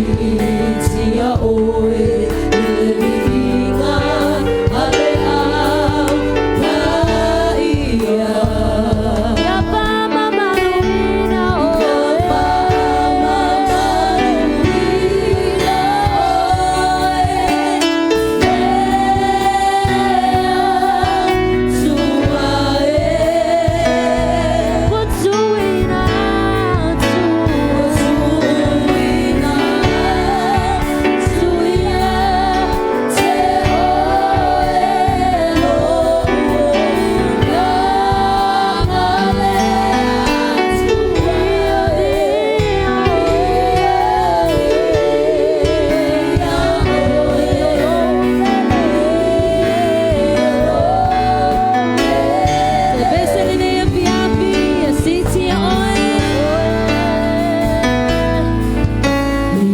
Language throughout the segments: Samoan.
Siitia oe i le viiga a le Au Paia. Ia faamamaluina Ia oe. faamamaluina oe, le Atua e. Ua tuuina atu. Tuuina atu ia te oe lou agaga le Atua e. Viia oe. Se vese lenei afiafi, ia siitia oe.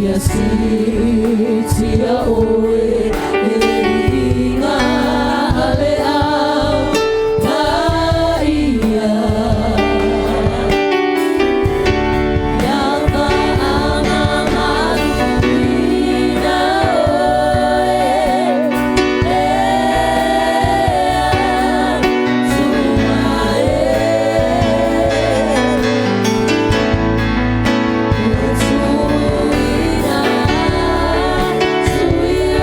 Ia siitia oe i le viiga a le Au Paia. Ia faamamaluina oe, le Atua e. Tuuina atu ia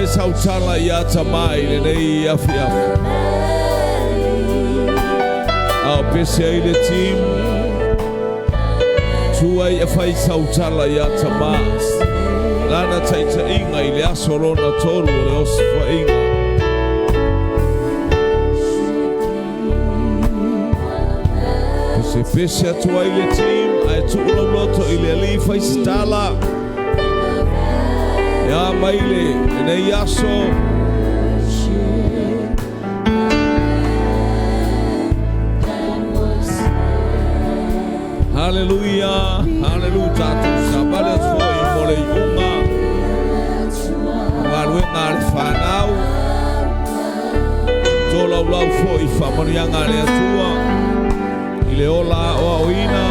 e sautala ia tamā i lenei afiafi. A o pese ai le team, tua i a fai sautala ia tamā. Lana taitaiga i le aso lona tolu o le osofaiga. Pesepese atu ai le team, ae tuu lou loto i le Alii fai se tala. E a mai le lenei aso. Haleluia, haleluia, tatou savali atu foi mo le iuga o galuega a le fanau. Tolaulau foi i faamanuiaga a le Atua i le ola aoaoina.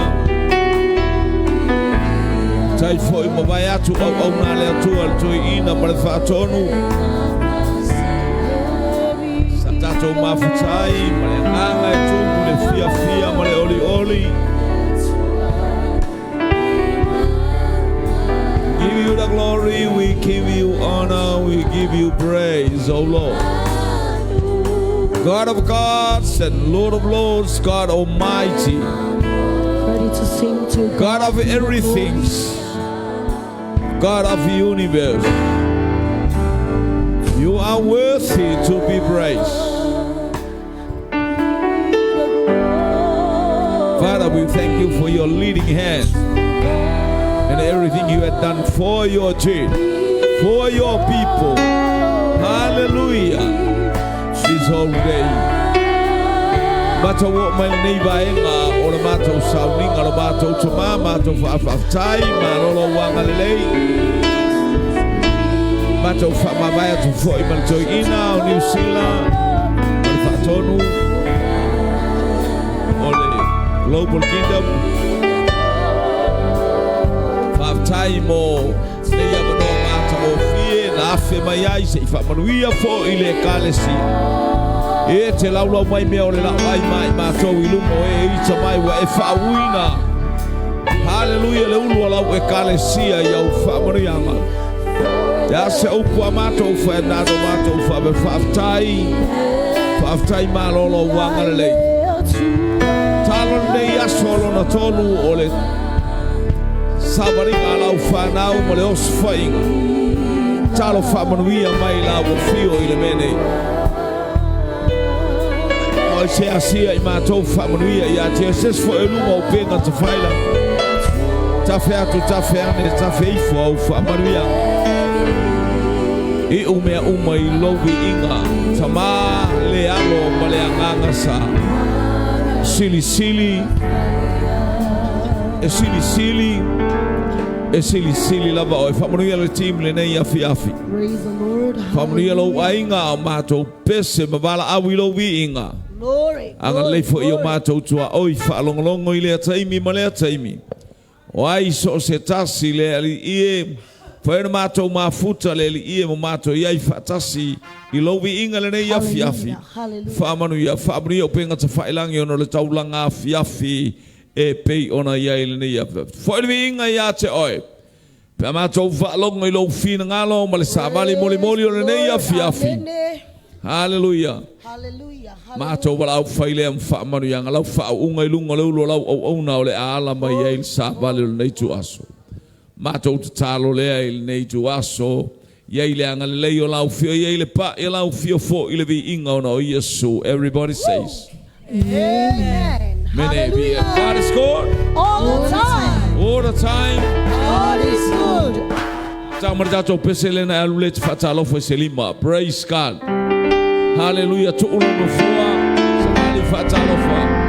Tai foi mavae atu auauna a le Atua le toeaina ma le faatonu. Sa tatou mafuta ai ma le agaga e tumu le fiafia ma le olioli. Give you the glory, we give you honor, we give you praise, O Lord. God of gods and Lord of lords, God Almighty, Ready to sing to God of be the everything, God of the universe. You are worthy to be praised. Father, we thank you for your leading hand and everything you have done for your church, for your people. Hallelujah. This whole day. Matou oo mai lenei vaega o le matou sauniga o le matou tamā matou faafetai malo lou agalelei. Matou faamavae atu foi ma le toeaina o Niu Sila ma le faatonu o le Global Kingdom. Faafetai mo nei avanoa matagofie na afe mai ai se'i faamanuia fo'i le ekalesia. E te laulau mai mea o le laʻau ai matou i luma o e ita mai ua e faauuina. Haleluia le ulu o lau ekalesia i au faamanuiaga. Te ase upu a matou faenano matou faape faafetai. Faafetai malo lou agalelei. Talo lenei aso lona tolu o le savaliga a lau fanau ma le osofaiga. Talo faamanuia mai la ua fio i le mea nei. O se asia i matou faamanuia ia te se foi e luma o upega tafaila. Tafe atu tafe ane tafe ifo au faamanuia. I mea uma i lou viiga. Tamā le Alo ma le Agaga Sa. Silisili. E silisili. E silisili lava oe. Faamanuia le team lenei afiafi. Praise the Lord. Faamanuia lou aiga o matou pese ma valaau i lou viiga. Glory. Agalelei foi o matou tuaoi faalogologo i lea taimi ma lea taimi. O ai so o se tasi le Alii e, fai ona matou mafuta le Alii e ma matou i ai faatasi i lou viiga lenei afiafi. Hallelujah. Faamanuia, faamanuia upega tafailagi ona o le taulaga afiafi e pei ona i ai lenei afiafi. Foi le viiga ia te oe. Pe a matou faalogo i lou finagalo ma le savali molimoli o lenei afiafi. Amen. Haleluia. Hallelujah. Matou valaau fai lea ma faamanuiaga lau faauuga i luga o le ulu o lau auauna o le a ala mai ai le savali o lenei ituaso. Matou tatalo lea i lenei ituaso, i ai le agalelei o lau fio, i ai le pa'i o lau fio foi i le viiga ona o Iesu. Everybody says. Amen. Mene be God is good All the time. all the time. God is good. Tau ma le tatou pese lena e alu le te faatalofa i se lima. Praise God. Hallelujah. Tu'u lou nofoa. Savali faatalofa. Hallelujah.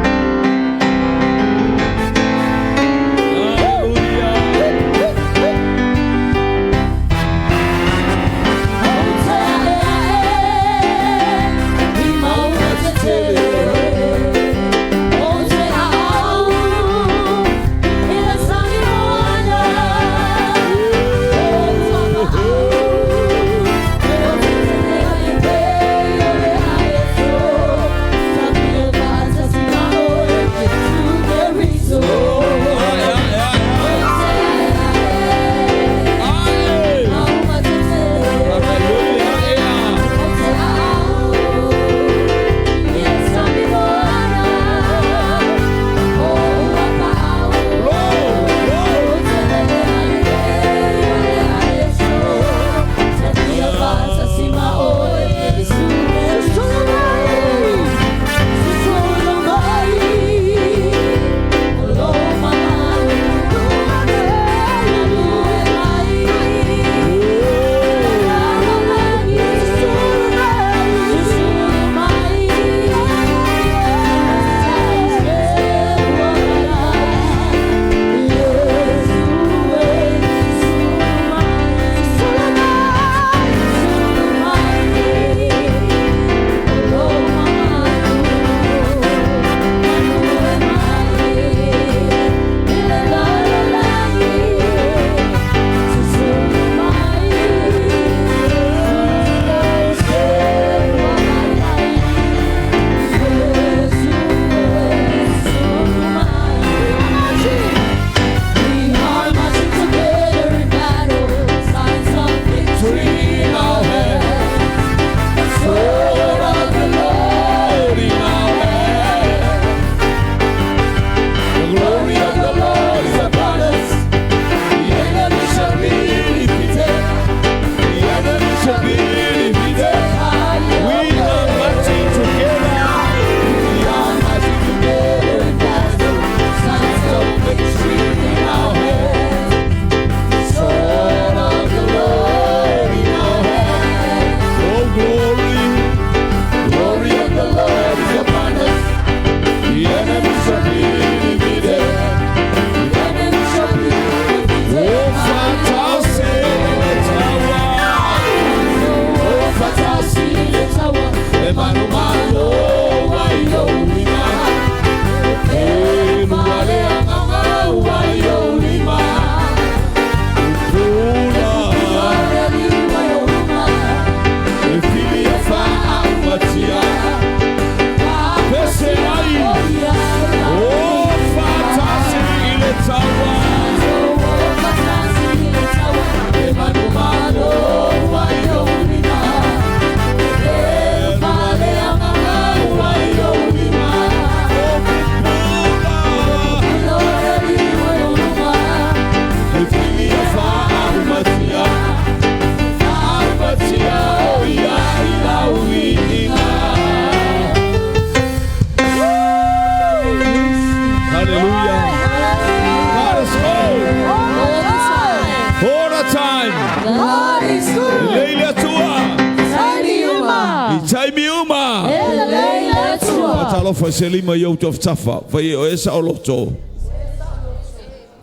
Faatalofa i se lima i ou tafatafa, fai ai o e saoloto.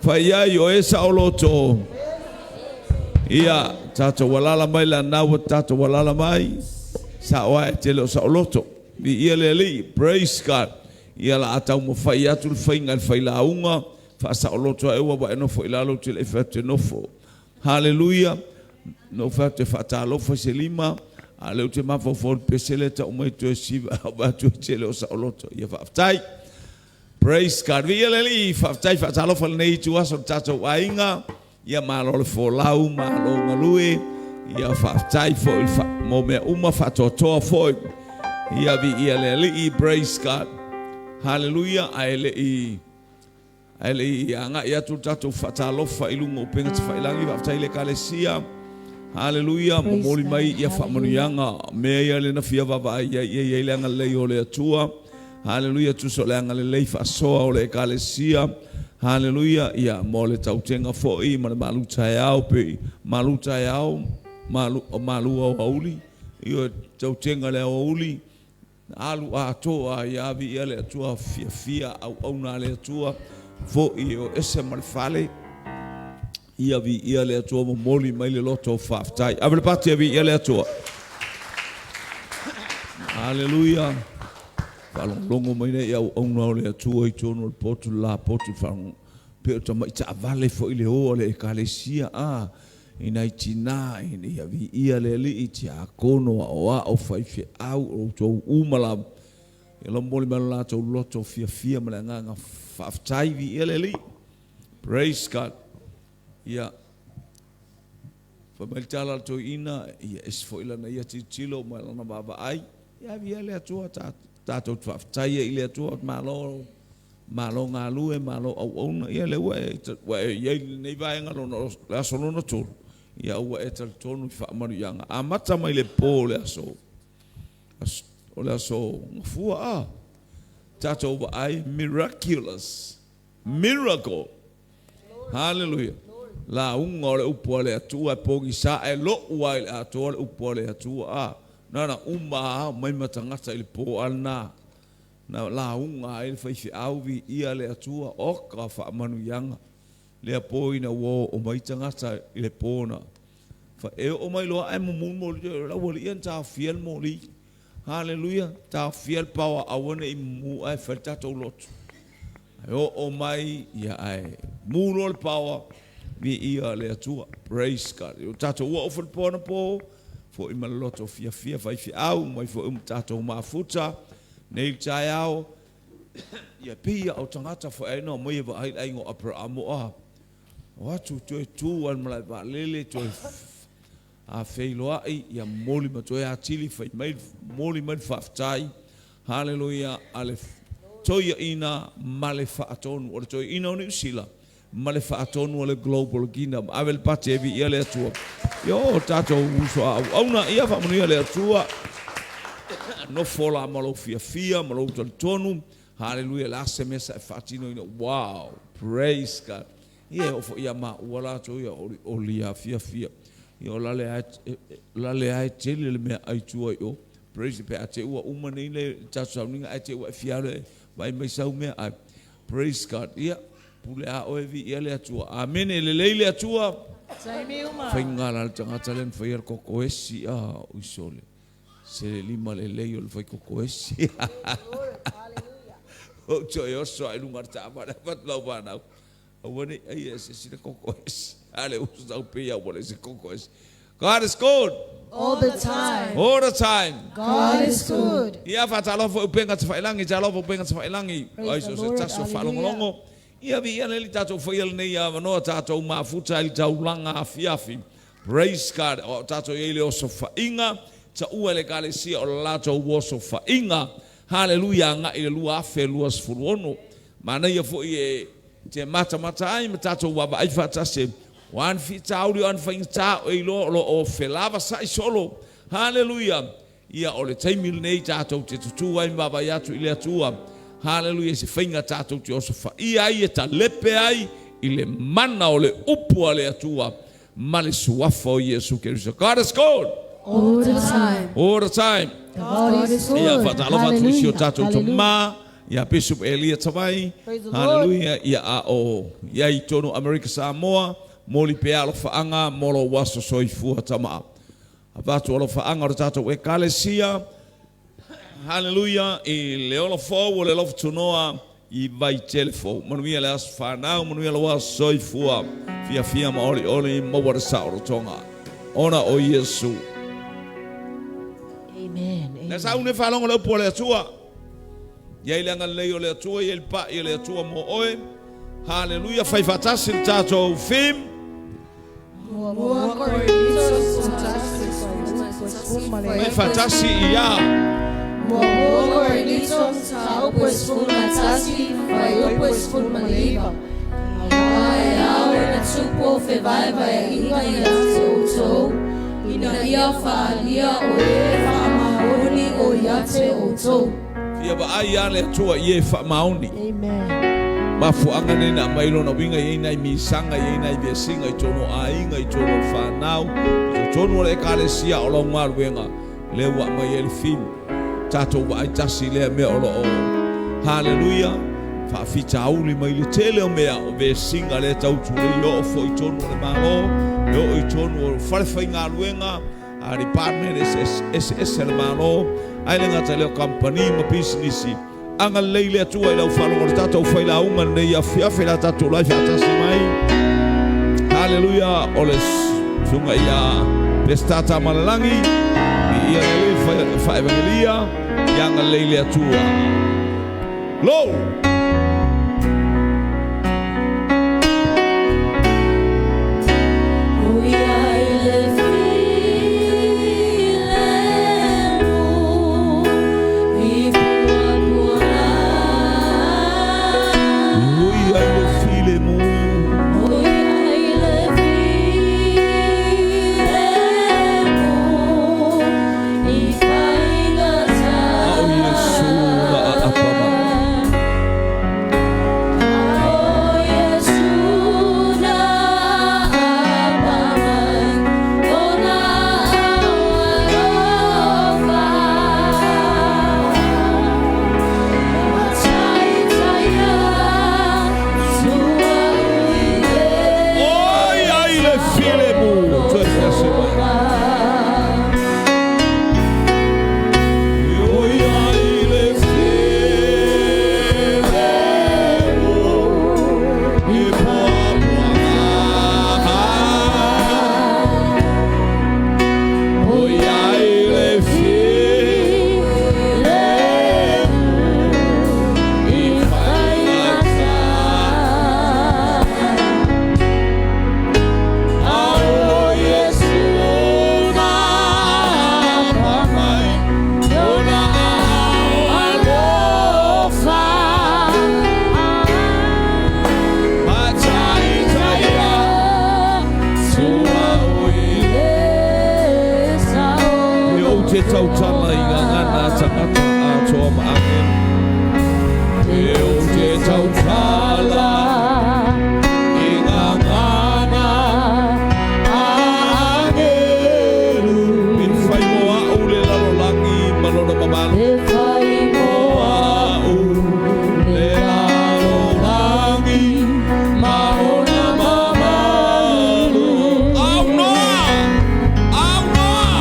Fai ai o e saoloto. Ia, tatou alala mai lana ua tatou alala mai. Sao ae te le o saoloto. Viia le Alii, praise God. Ia la a taumafai atu le faiga i le failauga, faasaoloto ai ua e nofo i lalo ou te le i fai atu e nofo. Haleluia. Na ou fai atu e faatalofa i se lima, a o lea ou te mafaufau i le pese lea e tau mai toe siva vaai atu e te le o saoloto. Ia faafetai. Praise God. Viia le Alii, faafetai faatalofa i lenei ituaso i le tatou aiga. Ia malo le folau, malo galue. Ia faafetai foi i le mo mea uma faatoatoa foi. Ia viia le Alii, praise God. Haleluia. Ae le i Ae le i agai atu le tatou faatalofa i luga o upega tafailagi, faafetai i le Ekalesia. Haleluia, momoli mai ia faamanuiaga, mea ia lena fia vaavaai i ai, ia i ai le agalelei o le Atua. Haleluia, tusa o le agalelei faasoa o le Ekalesia. Haleluia, ia mo le tautega foi ma le malu taeao pe malu taeao, malu, malu aoauli, ia tautega le aoauli. Alu atoa ai a viia le Atua fiafia auauna a le Atua foi e o ese ma le fale ia viia le Atua momoli mai le loto faafetai. Ave le pati a viia le Atua. Haleluia. Faalogologo mai nei auauna o le Atua i totonu o le potu le la potu faalogo pe o tamai taavale foi le o a le ekalesia a i nai tinā ina ia viia le Alii, tiakono, aoao, faifeau, o outou uma lava. Ia momoli mai lo latou loto fiafia ma le agaga faafetai, viia le Alii. Praise God. Ia, fai mai le tala a le toeaina, ia ese foi lana ia tilotilo ma lana vaavaai. Ia viia le Atua, tatou te faafetai ai i le Atua, malo Malo galue, malo auauna. Ia lea ua e, ua e i ai i lenei vaega lona, le aso lona tolu, ia ua e talitonu i faamanuiaga. Amata mai le po o le aso, o le aso Gafua, a tatou vaai miraculous, miracle. Hallelujah. Lauga o le upu a le Atua e pogisa e lo'u ai le atoa le upu a le Atua. A, na ona uma lava mai ma tagata i le po a lena. Na lauga ai le faifeau, Viia le Atua, oka faamanuiaga lea po ina ua oo mai tagata i le po na fa e oo mai loa ae mumu le moli, o le aualii na taofia le moli. Haleluia, taofia le paoa aua ne i mumu ae fai le tatou lotu. Ae oo mai ia ae mu loa le paoa, viia le Atua. Praise God. O tatou ua oo foi le po anapo, foi ma le loto fiafia faifeau mai foi ma tatou mafuta. Nei le taeao, ia pei a o tagata foi ai na omai e vaai le aiga o Aperamo a o atu toe tu ai le malae vaalele toe a feiloai ia momoli ma toe atili fai mai momoli mai le faafetai haleluia a le toeaina ma le faatonu o le toeaina o Niu Sila ma le faatonu a le Global Kingdom. Ave le pati e viia le Atua. Io tatou uso a auauna, ia faamanuia le Atua. Nofo la ma lou fiafia ma lou talitonu. Haleluia, le a se mea sa e faatinoina. Wow, praise God. Ia e oo foi ia maua latou ia olioli a fiafia. Ia o lale a lale a e tele le mea ai tua i o. Praise pe a te ua uma nei le tatou sauniga ae te ua e fia alu e vaai mai sau mea ai. Praise God. Ia Pule a oe viia le Atua. Amene lelei le Atua. Taimi uma. Faiga la le tagata lea na faia le koko esi a ui sole. Se le lima lelei o le fai koko esi. Ou toe oso ai lunga le taavale avatu lau fanau. Aua ne i ai e se esi le koko esi. A le uso tau pei au le se koko esi. God is good. All the time. All the time. God is good. Ia faatalofa i upega tafailangi, talofa upega tafailangi. Ai Praise the so se Lord. tasi o Hallelujah. faalogologo. Ia viia le tatou faia lenei avanoa tatou mafuta i le taulaga afiafi. Praise God. O tatou i ai le osofaiga, taua e le Ekalesia o le latou osofaiga. Haleluia, agai i le 2026. Manaia foi e te matamata ai ma tatou vaavaai faatasi. O a ni fitauli, o a ni faigata o e iloa o lo o felavasa'i solo. Haleluia! Ia, o le taimi lenei tatou te tutū ai ma vaavaai atu i le Atua. Haleluia! I se faiga tatou te osofaia ai e talepe ai i le mana o le upu a le Atua ma le suafa o Iesu Keriso. God is good. All the time. All the time. God is Ia good. faatalofa atu i si o Hallelujah. tatou Hallelujah. tamā ia Bishop Elia Tavai. Praise the Lord. Hallelujah. Ia a o ia i tonu Amerika Samoa, moli pea alofaaga mo lou aso soifua tama. Avatu alofaaga o le tatou ekalesia. Hallelujah. I le ola fou o le alofa tunoa i Vaitele fou. Manuia le aso fanau, manuia lou aso soifua. Fiafia ma olioli maua le saolotoga. Ona o Iesu. Amen. Le saune faalogo le upu a le Atua. Ia i le agalelei o le Atua, ia i le pa'i o le Atua mo oe. Hallelujah. Fai faatasi le tatou film. Mua Korinito Fai faatasi ia. Muamua Korinito mataupu e 11 fuaiupu e 19. Aua e ao ona tupu o fevaevaeaiga ia te outou, ina ia faaalia o e faamaoni o ia te outou. Fia vaai a le Atua i e faamaoni. Amen. Mafuaaga nei na aumai lona uiga i ai nai misaga, i ai nai vesiga i totonu o aiga, i totonu o le fanau, i totonu o le ekalesia o lau galuega, lea ua aumai ai le fimu. Tatou vaai tasi i lea mea o loo, haleluia, faafitauli mai le tele o mea o vesiga lea tau tulei oo foi i totonu o le Malo, e oo i totonu o falefaigaluega, a department eseese a le Malo, ae le gata i lea o kamupani ma pisinisi. Agalelei le Atua i lau faalogo i le tatou failauga lenei afiafi la tatou lai faatasi mai. Haleluia o le susuga ia Peseta Tamalelangi, viia le Alii faaevagelia, ia agalelei le Atua. Glory! Ui ai le filemu. A o Iesu na aapa mai. Oi ai le filemu. Toe fiasi mai. Oi ai le filemu. I puapuaga. Oi ai le filemu. I faigata. A o Iesu na aapa mai, ona aao alofa. Mataitaia suaʻu i E ou te tautala i gagana a tagata atoa ma agelu. E ou te tautala i gagana a agelu. I fai mo a'u le lalolagi ma lona mamalu. Mo a'u le lalolagi ma lona mamalu. Au noa! Au noa!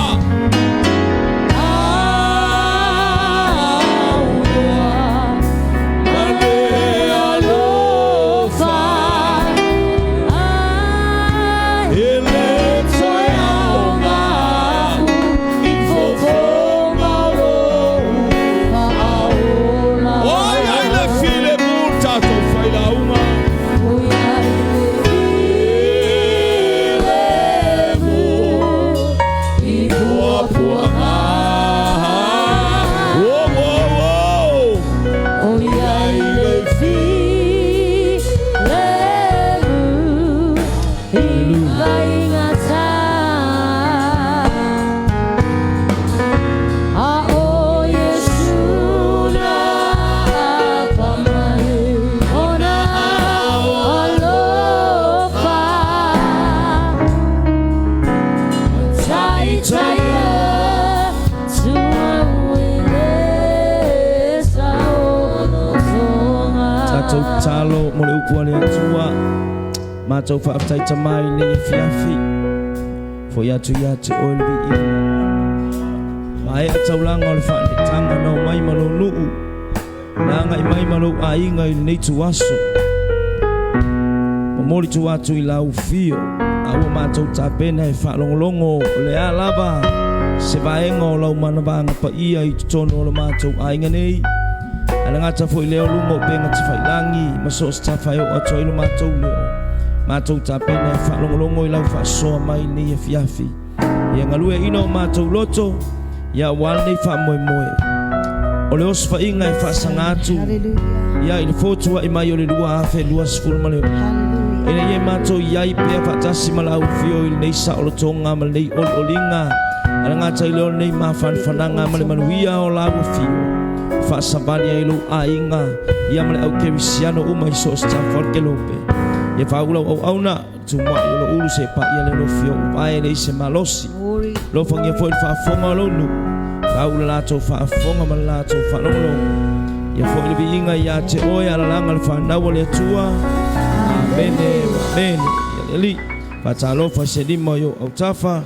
Matou faafetai Tama i lenei afiafi. Foi atu ia te oe le viiga. Maea taulaga o le faaneetaga na omai ma lou nuu, na agai mai ma lou aiga i lenei ituaso. Momoli tuu atu i lau fio, a ua matou tapena e faalogologo o le a lava se vaega o lau manavaga paia i totonu o lo matou aiga nei. Ae le gata foi i lea o luga o upega tafailagi ma so o se tafa e oo atu ai lo matou leo, matou tapena e faalogologo i lau faasoa mai i lenei afiafi. Ia galueaiina o matou loto, ia aua lenei faamoemoe. O le osofaiga e faasaga atu ia i le fotuai mai o le 2026. Ina ia matou i ai pea faatasi ma lau afio i lenei saolotoga ma lenei olioliga, ae le gata i lea o lenei mafanafanaga ma le manuia o lau afio. Faasavali ai lou aiga ia ma le au kerisiano uma i so o se tafa o le kelope. Ia faauu lau auauna, tumuai o lou ulu se paia le lofi o uvae le se malosi. Lofagia foi le faafofoga o lou nuu, faauu le latou faafofoga ma le latou faalogologo. Ia foi le viiga ia te oe alalaga le fanau a le Atua. Amene, amene. Ia le Alii. Faatalofa i se lima o ou autafa,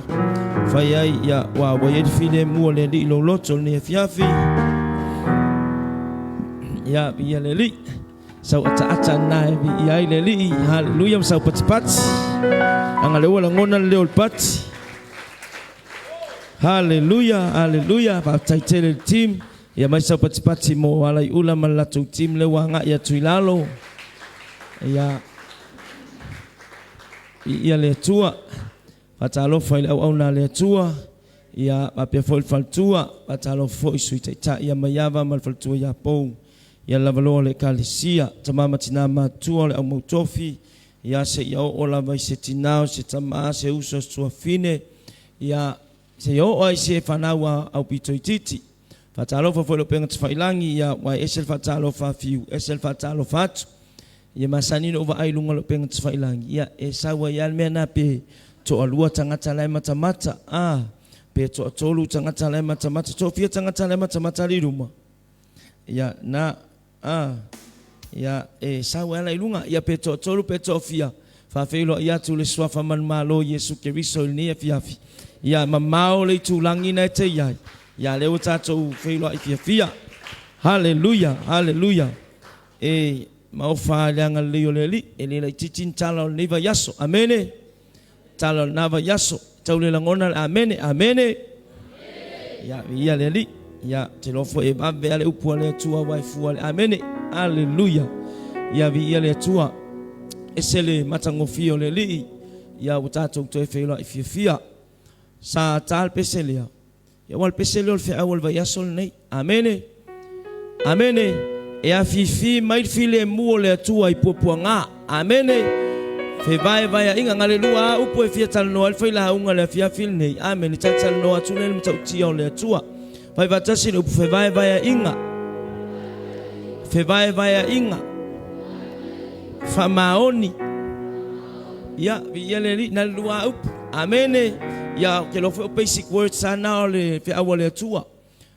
fai ai ia ua ua i ai le filemu o le Alii i lou loto i lenei afiafi. Ia, viia le Alii. Sau ataata lena e viia ai le Alii. Haleluia ma sau patipati. Leaga lea ua lagona le leo o le pati. Haleluia, haleluia. Faafetai tele i le team. Ia mai sau patipati mo Alaiula ma le latou team lea ua agai atu i lalo. Ia, Viia le Atua. Faatalofa i le auauna a le Atua, ia faapea foi le faletua. Faatalofa foi i Sui Taitai ia Maiava ma le faletua ia Pou, ia lavaloa le Ekalesia, tama ma tina matutua o le au mautofi, ia seia oo lava i se tina o se tama, se uso, se tuafine, ia seia oo lava i se fanau a aupito itiiti. Faatalofa foi i le upega tafailagi, ia ua ese le faatalofa a Fiu, ese le faatalofa atu. Ia masani ona ou vaai i luga o le upega tafailagi, ia e sau ai lava le mea lena pe toalua tagata la e matamata, a, pe toatolu tagata la e matamata, toafia tagata la e matamata alii luma? Ia, na, a, ia e sau ai lava la i luga, ia pe toatolu pe toafia, faafeiloai atu le Suafa manumalo o Iesu Keriso i lenei afiafi. Ia mamao le itulagi na e te i ai, ia lea ua tatou feiloai fiafia. Haleluia, haleluia. E maofa i le agalelei o le Alii, e le laitiiti ni tala o lenei vaiaso. Amene. Tala o lena vaiaso. Tau le lagona le amene. Amene. Ia, viia le Alii. Ia, te iloa foi e vave lava le upu a le Atua aua e fua le amene. Aleluia. Ia, viia le Atua. Ese le matagofie o le Alii. Ia, ua tatou toe feiloai fiafia. Sa ta le pese lea. Ia aua o le pese lea o le feau o le vaiaso lenei. Amene. Amene. E afifi mai le filemu o le Atua i puapuaga. Amene. Fevaevaeaiga. Na le lua lava upu e fia talanoa ai le failauga i le afiafi lenei. Amene. Talatalanoa atu lea i le matautia o le Atua. Fai faatasi le upu fevaevaeaiga. Fevaevaeaiga. Faamaoni. Ia, viia le Alii, na le lua lava upu. Amene. Ia, ou te iloa foi o basic words lava na o le feau a le Atua.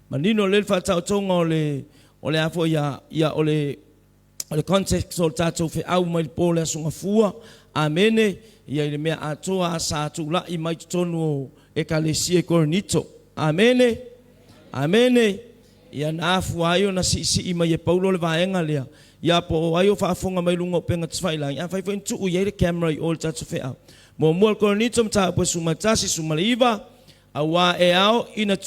Manino lelei le faataotoga o le, o le a foi a, ia, o le, o le context o le tatou feau mai le po o le Aso Gafua. Amene. Ia, i le mea atoa sa tulai mai totonu o Ekalesia i Korinito. Amene. Amene. Ia na afua ai ona siisii mai e Paulo le vaega lea, ia po o ai o faafofoga mai luga o upega tafailagi, afai foi na tuu i ai le camera i o i le tatou feau. Muamua le Korinito mataupu e 11, 19, Auā e ao ina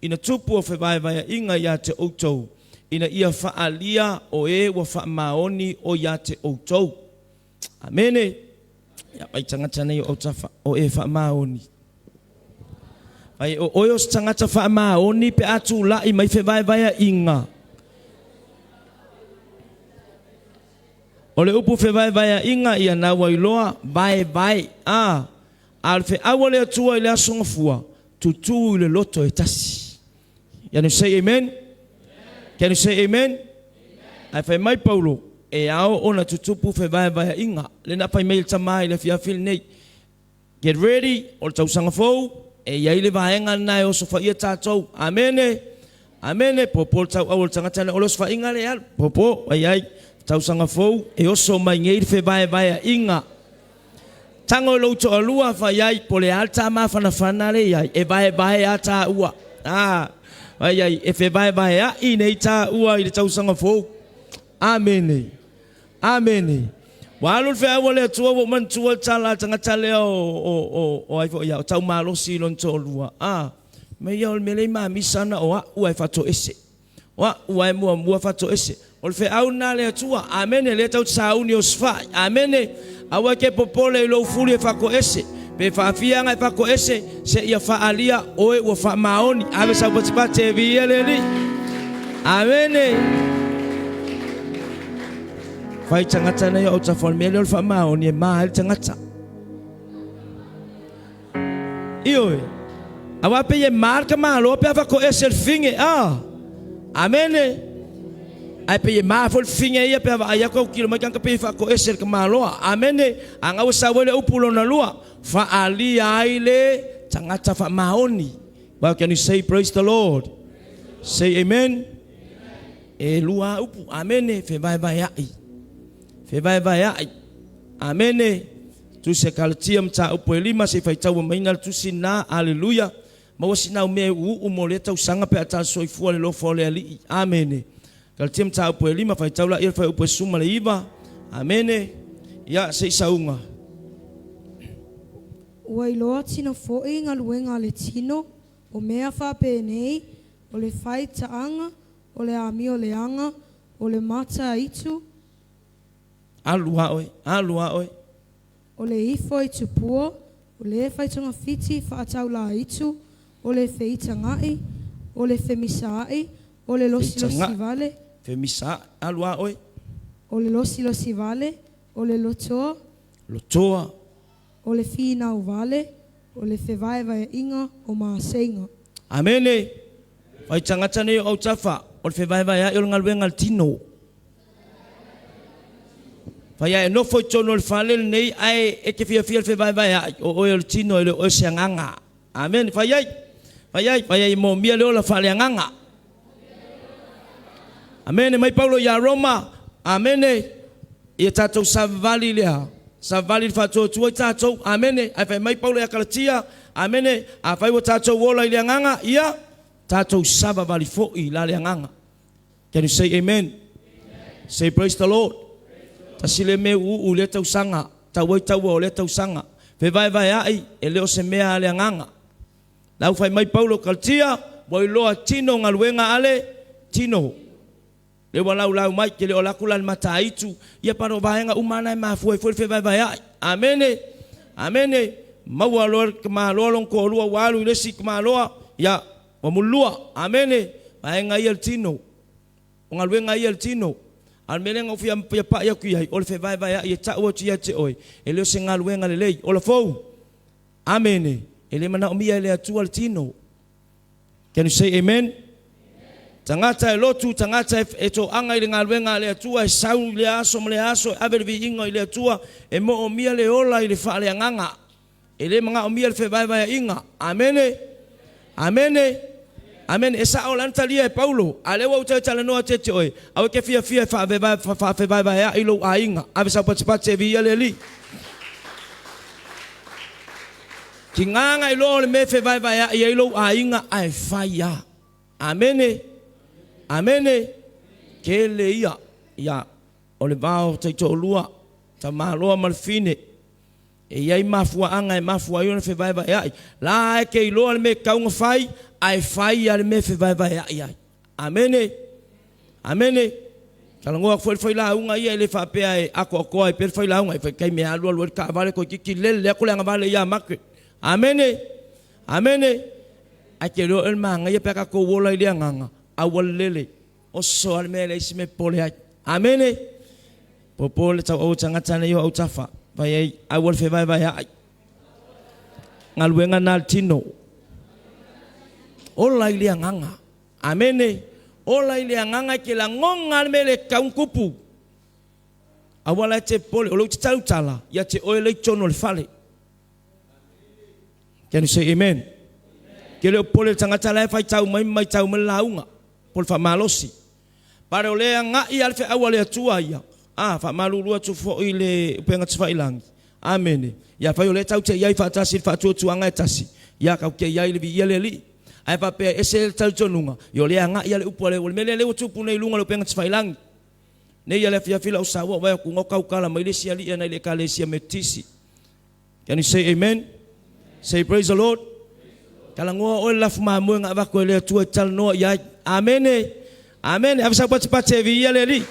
ina tupu o fevaevaeaiga ia te outou, ina ia faaalia o e ua faamaoni o ia te outou. Amene. Ia vai tagata nei o autafa o e faamaoni. Vai o oe o se tagata faamaoni pe a tulai mai fevaevaeaiga. O le upu fevaevaeaiga ia na ua iloa vaevae a a o le feau a le Atua i le Aso Gafua, tutū i le loto e tasi. Can you say amen? Can you say amen? Ae fai mai Paulo, e ao ona tutupu fevaevaeaiga. Lea na fai mai le tama i le afiafi lenei. Get ready, o le tausaga fou, e i ai le vaega lena e osofaia tatou. Amene. Amene. Popo le tauau o le tagata lea, o le osofaiga lea e alu. Popo, ai ai. Tausaga fou, e oso mai nei le fevaevaeaiga. Tago i lou toalua fai ai, po o le a le ta mafanafana lea i ai, e vaevae a taua. A, fai ai, e fevaevaea'i nei taua i le tausaga fou. Amene. Amene. Ua alu le feau a le Atua ua ou manatua le tala a le tagata lea o, o, o, o ai foi ia, o Taumalosi i lona toalua. A, mea ia o le mea lea i mamisa na o a'u ae faatoese. O a'u ae muamua faatoese. O le feau lena a le Atua. Amene. Lea tatou te sauni e osofai. Amene. Aua e te popole i lou fuli e faatoese. Pe faafia aga e faatoese, seia faaalia oe ua faamaoni. Ave sau patipati e viia le Alii. Amene. Fai tagata nei o autafa o le mea lea o le faamaoni e ma ai le tagata. Ioe. Aua pei e ma le tamaloa pe a faatoese le fine. A. Amene. Ae pei e ma foi le fine ia pe a vaai atu autilo mai tagata pei e faatoese le tamaloa. Amene. A na ua sau ai le upu lona lua, faaalia ai le tagata faamaoni. Well, can you say praise the Lord? Say amen. E lua upu. Amene. Fevaevaea'i. Fevaevaea'i. Amene. Tusi a Kalatia mataupu e lima se i faitaua maina le tusi na. Aleluia. Maua sina au mea e uuu mo lea tausaga pe a tala soifua le lofa o le Alii. Amene. Kalatia mataupu e lima faitau laia le fuaiupu e suma le iva. Amene. Ia se i sauga. Ua iloa tino fo'i galuega a le tino, o mea faapenei, o le faitaaga, o le amio leaga, o le mataitu, Alu a oe, alu a oe. O le ifo i tupua, o le faitogafiti faataulaitu, o le feitaga'i, o le femisaa'i, o le losilosi vale. Femisaa'i, alu a oe. O le losilosi vale, o le lotoa. Lotoa. O le finau vale, o le fevaevaeaiga o maseiga. Amene. Fai tagata nei o autafa, o le fevaevaea'i o le galuega a le tino. Fai a e nofo i totonu o le fale lenei ae e te fiafia i le fevaevaea'i, o oe o le tino e le o oe se agaga. Amene. Fai ai. Fai ai. Fai ai e moomia le ola faaleagaga. Amene. Mai Paulo iā Roma. Amene. Ia tatou savavali lea. Savavali i le faatuatua i tatou. Amene. Ae fai mai Paulo ia Kalatia. Amene. Afai ua tatou ola i le agaga, ia tatou savavali foi la le agaga. Can you say amen? Say praise the Lord. Tasi le mea uuu i lea tausaga, tau ai taua o lea tausaga. Fevaevaea'i, e le o se mea a le agaga. Lau fai mai Paulo Kalatia, ua iloa tino galuega a le tino. Le ua laulau mai, ke le o laku la le mataitu, ia pano vaega uma ana e mafua ai foi le fevaevaea'i. Amene. Amene. Maua loa le tamaloa lona toalua ua alu i le isi tamaloa, ia, Ua mulua. Amene. Vaega ia le tino. O galuega ia le tino. A o le mea lea na ou fia fia pai atu i ai, o le fevaevaea'i e ta'u atu ia te oe, e le o se galuega lelei. Ola fou. Amene. E le manaomia e le Atua le tino. Can you say amen? Tagata e lotu, tagata e, e toaga i le galuega a le Atua, e sau i lea aso ma lea aso, e ave le viiga i le Atua, e moomia le ola i le faaleagaga. E le manaomia le fevaevaeaiga. Amene. Amene. Amene. E sa'o la na talia e Paulo, a lea ua ou toe talanoa atu ia te oe, aua e te fiafia e faafevaevaea'i lou aiga. Ave sau patipati e viia le Alii. Tiga na iloa o le mea e fevaevaea'i ai lou aiga, ae fai a. Amene. Amene. Tele ia. Ia, o le va o taitoalua, tamaloa ma le fine. E i ai mafuaaga e mafua ai ona fevaevaea'i. La e te iloa le mea e tatau ona fai, ae fai lava le mea e fevaevaea'i ai. Amene. Amene. Talanoa atu foi le failauga ia e le faapea e atoatoa ai pea le failauga, e fai taimi e alu alu ai le taavale toeitiiti lele atu le agavale ia Margaret. Amene. Amene. Ae te iloa oe le manaia pe a tatou ola i le agaga, aua le lele. Oso lava le mea e leai se mea e popole ai. Amene. Popo le tauau o tagata nei o autafa, fai ai, aua le fevaevaea'i. Galuega na a le tino. Ola i le agaga. Amene. Ola i le agaga e te lagona le mea le tatau ona tupu. Aua la e te popole, o lea ou te tautala ia te oe lea i totonu o le fale. Can you say amen? Ke le o popole le tagata la e faitau mai ma maitau mai le lauga po o le faamalosi. Pare o lea e agai lava le feau a le Atua ia. A, faamalulu atu foi i le upega tafailagi. Amene. Ia afai o lea tatou te i ai faatasi i le faatuatuaga e tasi, ia tatou te i ai i le viia le Alii. Ae faapea e ese le talitonuga, ia o lea e agai lava le upu a le, o le mea lea lea ua tupu nei i luga o le upega tafailagi. Nei ia le afiafi lau saua vaai atu na tautala mai le isi alii nai le Ekalesia Metotisi. Can you say amen? Say praise the Lord. Talanoa oe le lafu mamoe na avatu e le Atua e talanoa i ai. Amene. Amene. Ave sau patipati e viia le Alii.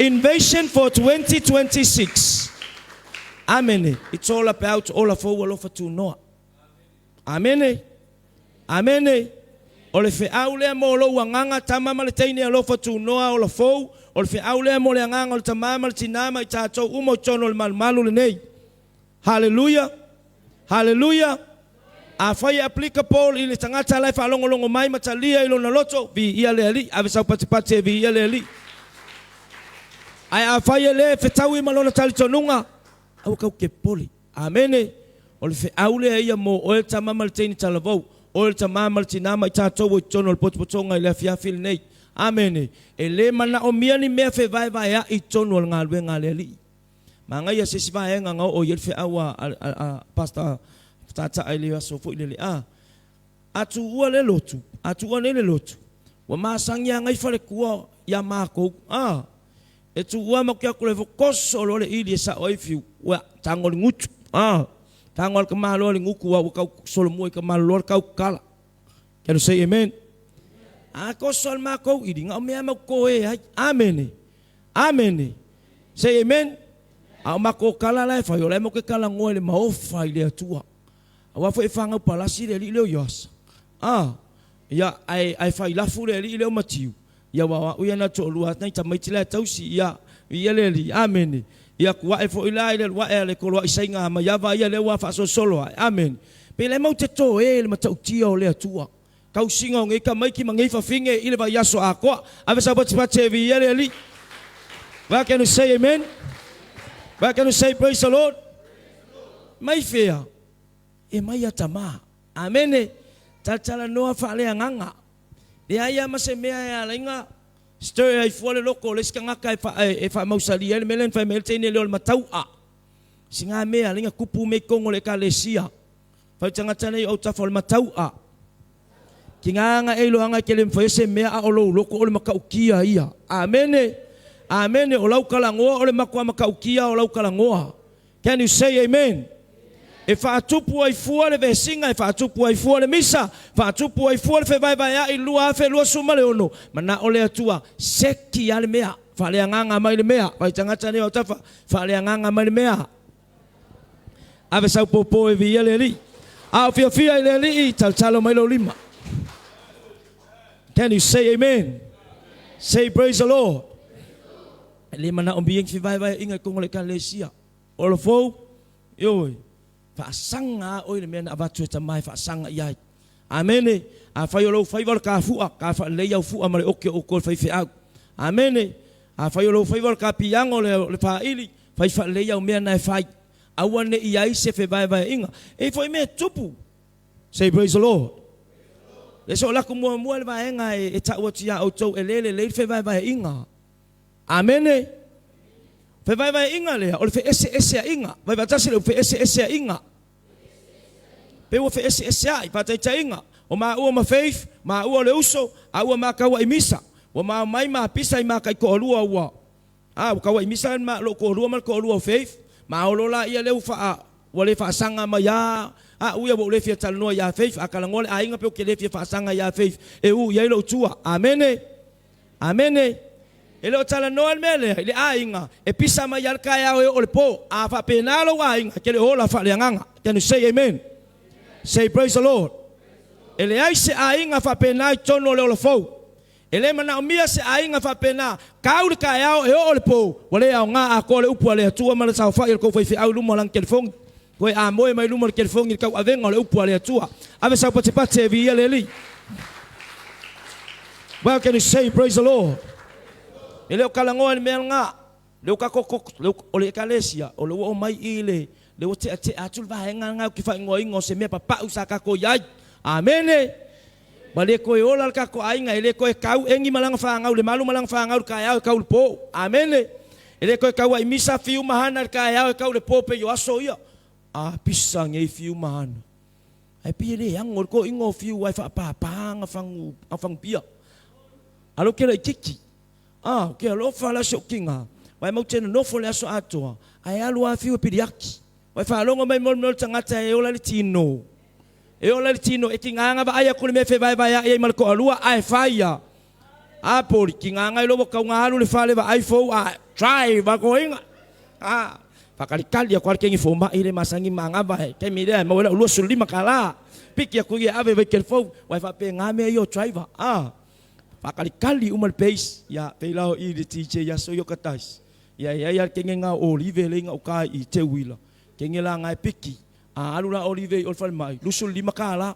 Invasion for 2026. Amene. It's all about ola fou alofa tunoa. Amene. Amene. O le feau lea mo lou agaga, tama ma le teine alofa tunoa ola fou. O le feau lea mo le agaga o le tamā ma le tinā ma i tatou uma o totonu o le malumalu lenei. Haleluia! Haleluia! Afai e applicable i le tagata la e faalogologo mai ma talia i lona loto, viia le Alii, ave sau patipati e viia le Alii. Ae afai e le fetaui ma lona talitonuga, aua kau te popole. Amene! O le feau lea ia mo oe le tama ma le teine talavou, oe le tamā ma le tinā ma i tatou o i totonu o le potopotoga i le afiafi lenei. Amene! E le manaomia ni mea fevaevaea'i i totonu o le galuega a le Alii. Manaia se isi vaega na oo i ai le feau a Pastor Tata'a i le aso foi lele. A a tuua le lotu, a tuua nei le lotu, ua masani lava nai faletua ia matou. A e tuua ma te atu le koso loa le ili e sa'o ai fiu, ua tago le gutu. A tago a le tamaloa le gutu a ua tau solomua i tamaloloa le tau tatala. Can you say amen? A koso le matou ili, na o mea mau toe ai. Amene. Amene. Say amen. A o matou tala la e fai, o la e matou te talanoa i le maofa i le Atua. Aua foi e fanau palasi le alii lea o Ioasa. A, ia, ae, ae fai lafu le alii lea o Matiu. Ia, aua o a'u ia na toalua atu nai tamaiti la e tausi, ia, ia le alii. Amene. Ia, kua'e foi la i le alu a'e a le koloa'i saiga maiava ia lea ua faasolosolo a'e. Amene. Pe la e matou te toe i le matautia o le Atua. Tausiga o nei tamaiti ma nei fafine i le vaiaso atoa. Ave sau patipati e viia le Alii. Where can you say amen? Where can you say praise the Lord? Mai fea? E mai a tamā. Amene. Talatalanoa faaleagaga. Leai lava ma se mea e ala ai na stir ai fua le loko o le isi tagata e, fa, e, e faamausali ai le mea lea na fai mai ai le teine lea o le matau'a. Siga mea ala ai na tupu mea i totonu o le ekalesia. Fai tagata nei o autafa o le matau'a. Ki ngā e iloaga e ke le mawhai se mea a o lou loko o le matautia ia. Amene. Amene. O lau talanoa o le matua matautia o lau talanoa. Can you say amen? E faatupu ai fua le vesiga, e faatupu ai fua le misa, faatupu ai fua le fevaevaea'i 2026, mana'o le Atua, seki a le mea, faaleagaga mai le mea, fai tagata nei o autafa, faaleagaga mai le mea. Ave sau pōpō e viia le Alii. A o fiafia i le Alii, talotalo mai lou lima. Can you say amen? Say praise the Lord. E le manaomia ni fevaevaeaiga i totonu o le ekalesia. Olo fou, ioe, faasaga lava oe i le mea na avatu e Tama e faasaga i ai. Amene. Afai o lou faiva o le kafu'a, ka faalelei au fu'a ma le oki o outou le faifeau. Amene. Afai o lou faiva o le kapiago o le faaili, fai faalelei au mea na e fai. Aua ne i ai se fevaevaeaiga. E i ai foi mea e tupu. Say praise the Lord. Le so o laku muamua le vaega e ta'u atu iā outou e le lelei le fevaevaeaiga. Amene. Fevaevaeaiga lea o le feeseeseaiga. Vai faatasi le upu feeseeseaiga. Pe ua feeseesea'i, faataitaiga, o maua ma Faith, maua o le uso, a ua ma kaua'i misa. Ua ma omai ma pisa i ma kaitoalua ua a ua kaua'i misa ma lou toalua ma le toalua o Faith, ma olo laia lea ua faa ua le faasaga mai a a'u ia ua ou le fia talanoa iā Faith, a talanoa le aiga pe ou te le fia faasaga iā Faith e u i ai lou tua. Amene. Amene. E le o talanoa le mea lea i le aiga e pisa mai lava le taeao e oo i le po. A faapena lou aiga, e te le o ola faaleagaga. Can you say amen? Say praise the Lord. E leai se aiga faapena i totonu o le ola fou. E le manaomia se aiga faapena, kau le taeao e oo i le po, ua le aoga atoa le upu a le Atua ma le saofai a le tou faifeau i luma o lana telefoni. Toe amoe mai luma o le telefoni i le tauavega o le upu a le Atua. Ave sau patipati e viia le Alii. Well, can you say praise the Lord? E le o talanoa i le mea lena. Le o tatou le o le ekalesia, o le ua omai i le, le ua teatea atu le vaega lena o ke faaigoaina o se mea papa'u sa tatou i ai. Amene. Ua le toe ola le tatou aiga, e le toe kau eni ma lana fanau, le malu ma lana fanau i le taeao e kau i le po. Amene. E le toe taua'i misa, fiu ma hana i le taeao e kau i le po pei o aso ia. A pisa ngei fiu ma ana. Ae pei e le ago le toeaiga o fiu ae faapapa aga fagu pia. Alo ke laititi. A, ou te alofa la si ou tina, aua e matou te nonofo i le aso atoa, ae alu lava fiu e piliati. Ua e faalogo mai mo le mea o le tagata e ola i le tino. E ola i le tino, e tiga ona vaai atu i le mea e fevaevaea'i ai ma le toalua, ae fai a. A poli, tiga ona iloa ua tatau ona alu i le fale vaai fou a drive a toeaiina. A, faatalitali atu lava le teine fomai lea e masani ma manava i le taimi lea e maua ai lau 25 tala. Piki atu ia e ave i Vaitele-fou, aua e faapena mea ia o driver. A, faatalitali uma le base, ia pei la o i le DJ i aso ia o Kataisi. Ia e i ai lava le teine lena o Olive lea i gauta i Teuila, teine la na e piki, a alu la Olive i o i le falemai, 25 tala.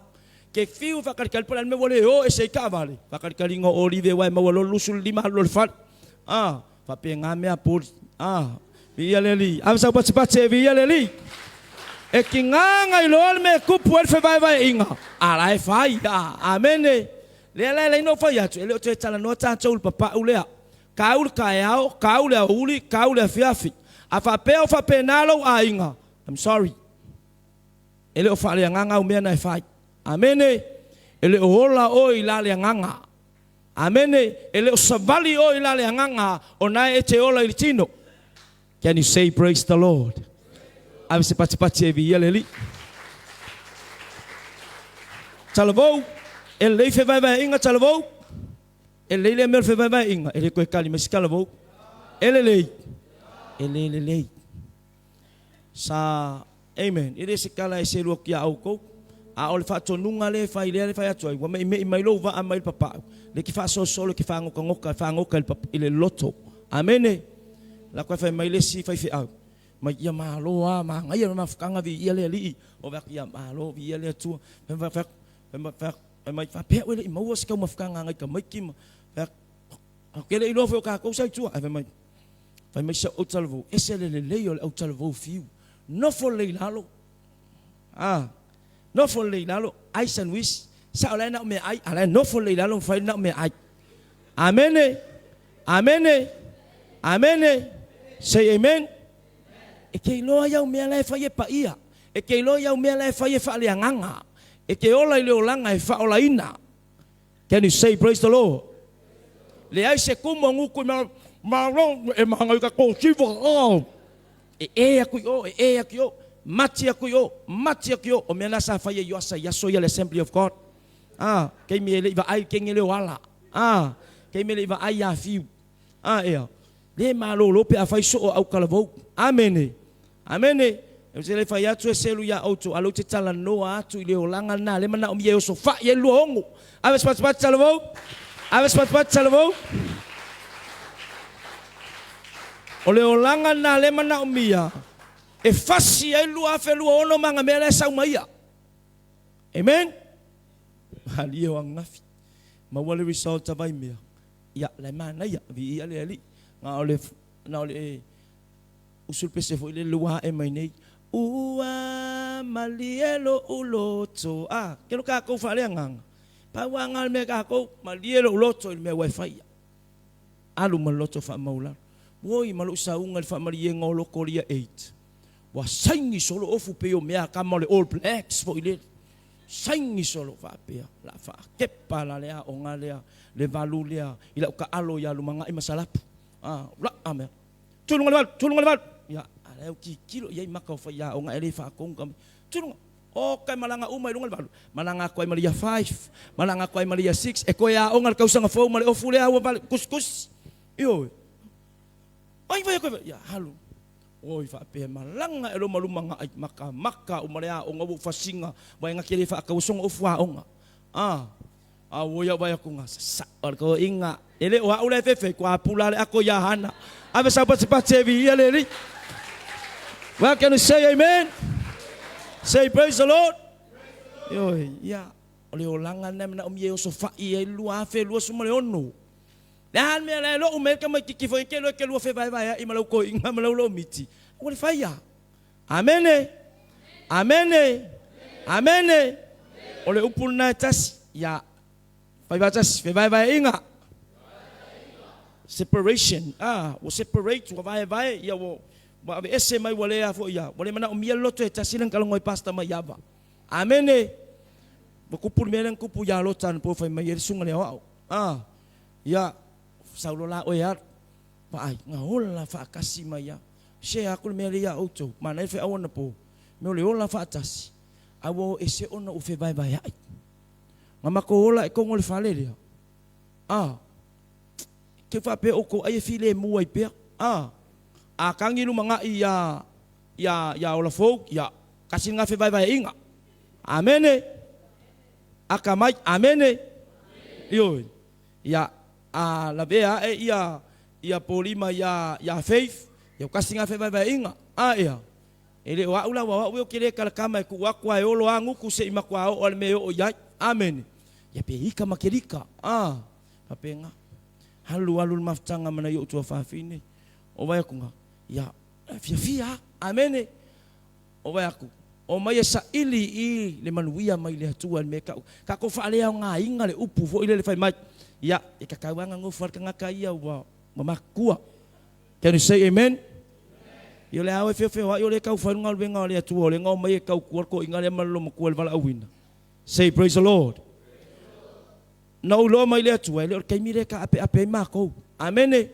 Ke fiu e faatalitali po o le a le mea ua le o ese ai taavale, faatalitaliga o Olive aua e maua loa le 25 alu loa i le fale. A, faapena mea a poli. A, viia le Alii. Ave sau patipati e viia le Alii. E tiga ona iloa le mea e tupu ai le fevaevaeaiga, a la e fai. A, amene. Lea la e ala ai ona ou fai atu, e le o toe talanoa tatou i le papau lea. Kau le taeao, kau le aoauli, kau le afiafi. A faapea o faapena lou aiga, I'm sorry. E le o faaleagaga au mea na e fai. Amene. E le o ola oe i la le agaga. Amene. E le o savali oe i la le agaga, o na e te ola i le tino. Can you say praise the Lord? Ave se patipati e viia le Alii. Talavou, e lelei fevaevaeaiga talavou. E lelei lea mea o le fevaevaeaiga, e le toe tali mai se talavou. E lelei? E le lelei. Sa, amen, e le se tala e selu atu ia outou, a o le faatonuga lea e fai lea e fai atu ai, ua me'ime'i mai lou vaa mai le papa'u, lea e te faasolosolo e te fāgotagota e fāgota i le, i le loto. Amene. La koe fai mai le isi faifeau, mai ia malo a, manaia le mafutaga viia le Alii. Ou fai atu, ia malo viia le Atua. Fai mai, fai mai, fai Fai mai, faapea oe le i maua se taumafataga a nai tamaiti ma fai atu, ou te le iloa foi o tatou sa i tua. Ae fai mai, fai mai si au autalavou, ese le lelei o le autalavou fiu. Nofo lelei i lalo. Ah, nofo lelei i lalo, ai sanuisi. Sao la e na o meaai, a la e nofo lelei i lalo ma fai na o meaai. Amene, amene, amene. Say amen. E te iloa ai au mea la e fai e paia. E te iloa i au mea la e fai e faaleagaga. E te ola i le olaga e faaolaina. Can you say praise the Lord? Leai se kumu o gutu i malo e maga i ka kosiva. Oh. E e aku i o, e e aku i o, mati aku i o, mati aku i o. O mea na sa fai e Ioasa i aso ia le Assembly of God. Ah, keimi e le i vaai kenge le o ala. Ah, keimi e le i vaai ia fiu. Ah, ea. Le malolo pe afai soo au talavou. Amene. Amene. Ou te le fai atu e selu iā outou, a lou te talanoa atu i le olaga lena le manaomia e oso fa'i ai le 26. Ave se patipati talavou. Ave se patipati talavou. O le olaga lena le manaomia e fasi ai le 2026 ma ana mea la e sau ma ia. Amen. Malie o ananafi. Maua le result a Vaimea. Ia, la e manaia, viia le Alii. Na o le, na o le usu le pese foi lele ua ae mai nei. Ua malie lo'u loto. A, ke lo kākou faaleagaga. Pau lava na o le mea kākou, malie lo'u loto i le mea ua e faia. Alu ma le loto faamaualalo. Oi, ma lou sauga i le faamaliega o Lokolia 8. Ua saini solo ofu pei o mea a kama o le All Blacks foi lele. Saini solo faapea, la faakepa la le aoga lea, le valu lea i lau taalo ia Lumagai ma Salapu. A, laa mea. Tuluga le valu, tuluga le valu. Ia, a la e au tilotilo i ai maka o faiaoga e le faatonu ka mea. Tuluga, oka e malaga uma i luga le valu. Malaga atu ai ma le Year 5, malaga atu ai ma le Year 6, e toe aoga le tausaga fou ma le ofu lea ua vale, tusitusi. Ioe. Ai fai atu ai, ia alu. Oi faapea malaga e loma luma nga ai maka maka uma le aoga ua fasiga vaega ke le faataua soga ofu aoga. A a ua ia vai aku nga sa o le toeaiga e le o au la e fefe kua pula le ako ia Hana. Ave sau patipati e viia le Alii. Well, can you say amen? Say praise the Lord. Ioe, ia, o le olaga lena e manaomia e oso fa'i ai le 2026. Le a le mea la e lo'u mai ai le tamaititi foi e te iloa e te lua fevaevaea'i ma lau toeaina ma lau lomiti, ua le faia. Amene! Amene! Amene! O le upu lena e tasi, ia fai faatasi, fevaevaeaiga. Separation, ah, ua separate, ua vaevae, ia ua. Ua aveese mai ua le a foi ia, ua le manaomia le loto e tasi lea na talanoa ai Pastor Maiava. Amene! Ua tupu le mea lea na tupu ia Lota anapo fai mai ai le susuga i le aoao. A, ia, sau loa la oe e alu. Vaai, na ola faatasi mai lava. Share atu le mea lea ia outou, manaia le feau anapo, mea o le ola faatasi, ae ua o ese ona ua fevaevaeai. Na matou ola i totonu o le fale lea, a, te faapea outou ai e filemu ai pea. A, a tagi lumanai ia, ia, ia Ola Fou, ia, tasi lena fevaevaeaiga. Amene. Akamai. Amene. Ioe. Ia, a lavea ae ia, ia Polima ia, ia Faith, ia tasi lena fevaevaeaiga. A, ea. E le o a'u la, aua o a'u ia ou te le kalakama e tuu atu a e olo a gutu se i matua oo a le mea e oo i ai. Amene. Ia pe ika ma kelika. A, faapena. Alu alu le mafutaga ma nai o'u tuafafine. O vai atu ga, ia, fiafia a. Amene. O vai atu, omai e saili i le manuia mai le Atua i le mea e ta'u. Tatou faaleaogaina le upu foi lele fai mai, ia, e tatau lava ona nofo a le tagata ia ua matutua. Can you say amen? Ia o le a oe feofeoai o lea e tau fai le galuega a le Atua, o lea na omai e tautua le toeaina lea ma le loomatua i le valaauina. Say praise the Lord. Na ou iloa mai le Atua, e le o le taimi lea e taapeape ai matou. Amene.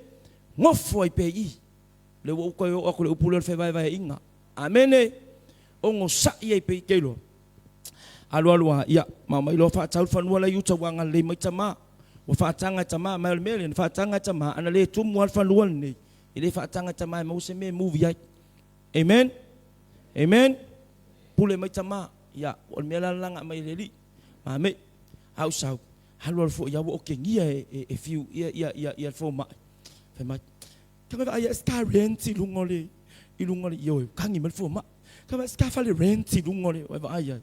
Nofo ai pea i i. Lea ua ou toe oo atu i le upu lea o le fevaevaeaiga. Amene. Onosai ai pea i te iloa. Alualu a, ia, ma omai loa faatau le fanua la i uta ua agalelei mai tama. Ua faataga e tama, mai o le mea lea, na faataga e tama, ana le tumu lava le fanua lenei, e le faataga e tama e maua se mea e move ai. Amen? Amen? Pule mai tama, ia, o le mea la le laga mai e le alii. Mame, a ou sau, alualu foi au ua okegia e, e, e fiu ia, ia, ia, ia le fomai. Fai mai, Ka vaai e ska rent i luga o le i luga o le ioe kagi mai le fomai. Ka vaai ska fale rent i luga o le e vaai ai.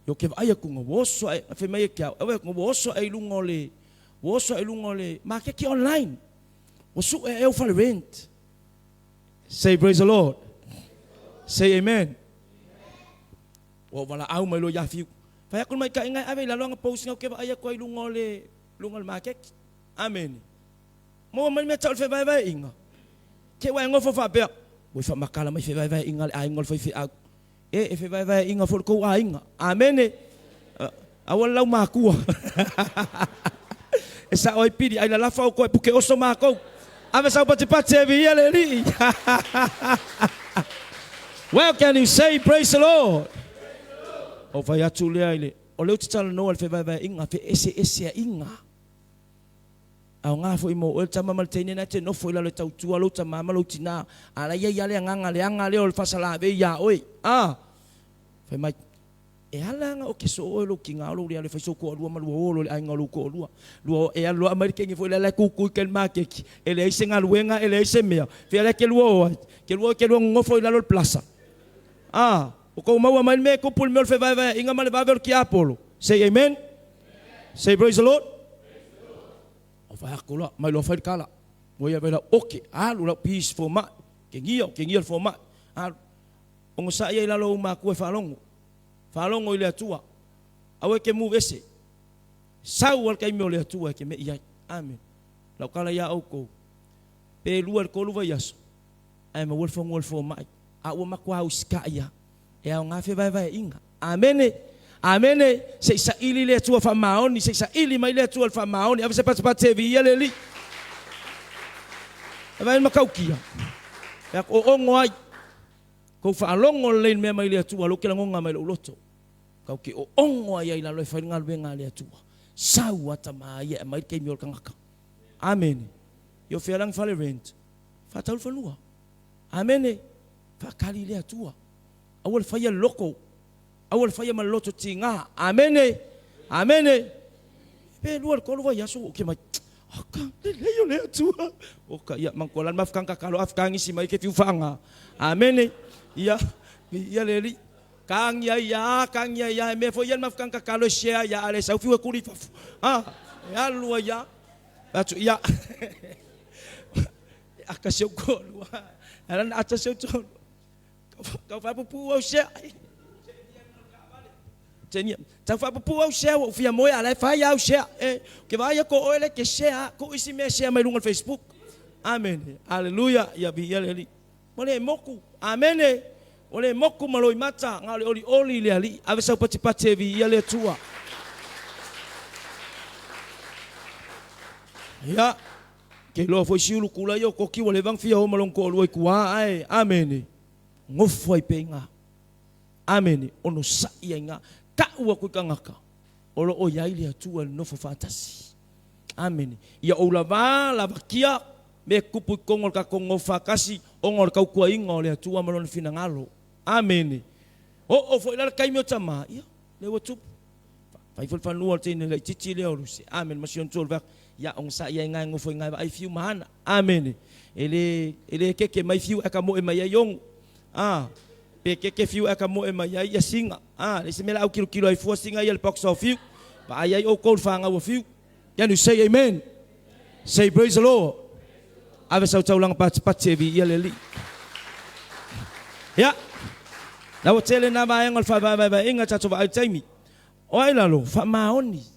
Io ke vaai atu nga ua oso ae fai mai e ke au e ua oso ae i luga o le ua oso ae i luga o le maketi online. Ua sue e au fale rent. Say praise the Lord. Say amen. Ua ou valaau mai loa ia Fiu. Fai atu le maitaiga e ave i lalo ana post nga ou ke vaai atu ai i luga o le luga o le maketi. Amene. Maua mai le mea tau o le fevaevaeaiga. Te ua e nofo faapea, Ua i faamakala mai fevaevaeaiga a le aiga o le faifeau. E, e fevaevaeaiga foi le tou aiga. Amene. Aua le laumakua. E sao ai pili, ai lalafa outou e puke oso makou. Ave sau patipati e viia le Alii. Well, can you say praise the Lord? O fai atu lea i le, o lea ou te talanoa i le fevaevaeaiga, feeseeseaiga. Aoga foi mo oe le tama ma le teine na e te nofo i lalo e tautua lou tama ma lou tina, a la e i ai a le agaga leaga lea o le faasalavei iā oe. A! Fai mai, E ala ana oke soo oe lou tiga o lou le alu e fai sou toalua ma lua o loa i le aiga o lou toalua. Lua o e alu loa aumai le teine foi lea la e kukui kai le makeki, e leai se galuega e leai se mea, fea la e te lua o ai? Te lua o e te lua nonofo i lalo o le plasa. A! Ua tou maua mai le mea e tupu i le mea o le fevaevaeaiga ma le vave o le tiapolo? Say amen. Say praise the Lord. O fai atu loa, mai loa fai le tala. Ua ia vela oke, alu lau peace fomai. Ke gia, ke gia le fomai. Alu. Onosai ai lalo ou makua e faalogo. Faalogo i le Atua. Aua e ke move ese. Sau a le taimi o le Atua e ke mei ai. Amen. Lau tala iā outou. Pe lua i le tolu vaiaso, ae maua le fanua o le fomai. A ua matua usitai lava. E aoga fevaevaeaiga. Amene! Amene! Se i saili le Atua faamaoni, se i saili mai le Atua i le faamaoni. Ave se patipati e viia le Alii. E vaai matautia. E aku o ogo ai. Kou faalogo lelei le mea mai le Atua, lou ke lagona mai lou loto. Kau ke o ogo ai ai lalo e fai le galuega a le Atua. Sau a tama ia e aumai le taimi o le tagata. Amene. Io fea lagi fale rent. Faatau le fanua. Amene. Faakali le Atua. Aua le faia le loto. Aua le faia ma le loto tigā. Amene. Amene. Pe lua le tolu vaiaso ua oke mai. Aka, lelei o le Atua. Oka, ia, manatua la le mafukanga kakalo afukangisi mai ke fiu faaaga. Amene. Ia, ia le Alii. Kagi ai ia, kagi ai ia, e mea foi ia le mafukanga kakalo e share ai ia, a le sau fiu e kuli i fafo. Ah, e alu ai ia. Atu, ia. E aka si ou toalua. E ala na ata si ou toalua. Tau faapupuu au sea. Tenia. Tau faapupuu au sea ua ou fia moe a la e fai au sea. E, ke vaai aku o oe le ke sea, ku isi mea sea mai luga o le Facebook. Amene. Aleluia. Ia viia le Alii. Ua le moku. Amene. Ua le moku ma loimata, na o le olioli i le Alii. Ave sau patipati e viia le Atua. Ia, ke iloa foi siulu kula ia o koki ua leva ona fia o ma lona toalua i tua, ae, amene, nofo ai pea i ina. Amene, onosai ai ina. Tau atu i tagata, o lo o i ai le Atua i le nofo faatasi. Amene. Ia ou lavā lavakia mea e tupu i totonu o le tatou nofo faatasi ona o le tautuaina o le Atua ma Lona finagalo. Amene. Oo foi la le taimi o tama, ia, lea ua tupu. Fai foi le fanua o le teine laitiiti lea o Luse. Amene. Ma si ona tua o le vaka. Ia, onosai ai ina e nofo i ina e vaai fiu ma ana. Amene. E le, e le keke mai fiu ae tamoe mai ai onu. A, pe keke fiu ae tamoe mai ai ia siga. A, leai se mea la autilotilo ai fua siga ia i le box o fiu. Vaai ai outou i le fanau a fiu. Can you say amen? Say praise the Lord. Ave sau taulaga patipati e viia le Alii. Ia, la ua tele nā vaega o le faavaevaevaeina tatou vaai taimi. O ai lalo, faamaoni.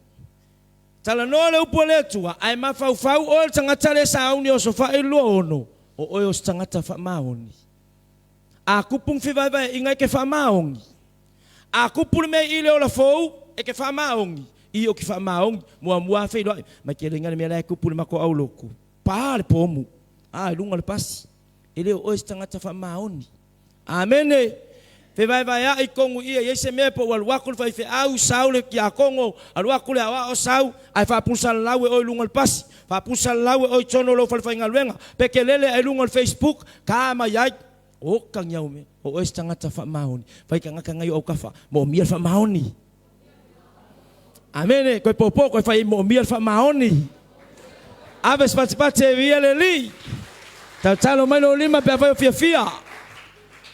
Talanoa le upu a le Atua, ae mafaufau oe le tagata lea sauni o Sofai 26, o oe o se tagata faamaoni. A kupu ni fevaevaeaiga e ke faamaoni. A kupu le mea i le ola fou e ke faamaoni. I o ke faamaoni, muamua a feiloai, mai ke lenga le mea la e kupu le mako aulotu. Pa le pomu, a i luga o le pasi. E le o oe se tagata faamaoni. Amene! Fevaevaeaʻi tonu ia, i ai se mea po ua alu atu le faifeau, sau le tiakono, alu atu le aoao, sau, ae faapulesalalau e oe i luga o le pasi, faapulesalalau e oe i totonu o lou falefaigaluega, pe kelele ae i luga o le Facebook, ka mai ai, oka ni au mea, o oe se tagata faamaoni, fai tagata nai o autafa, moomia le faamaoni. Amene, koe popo, koe fai moomia le faamaoni. Ave se patipati e via le alii. Tatalo mai lou lima pe afai o fiafia.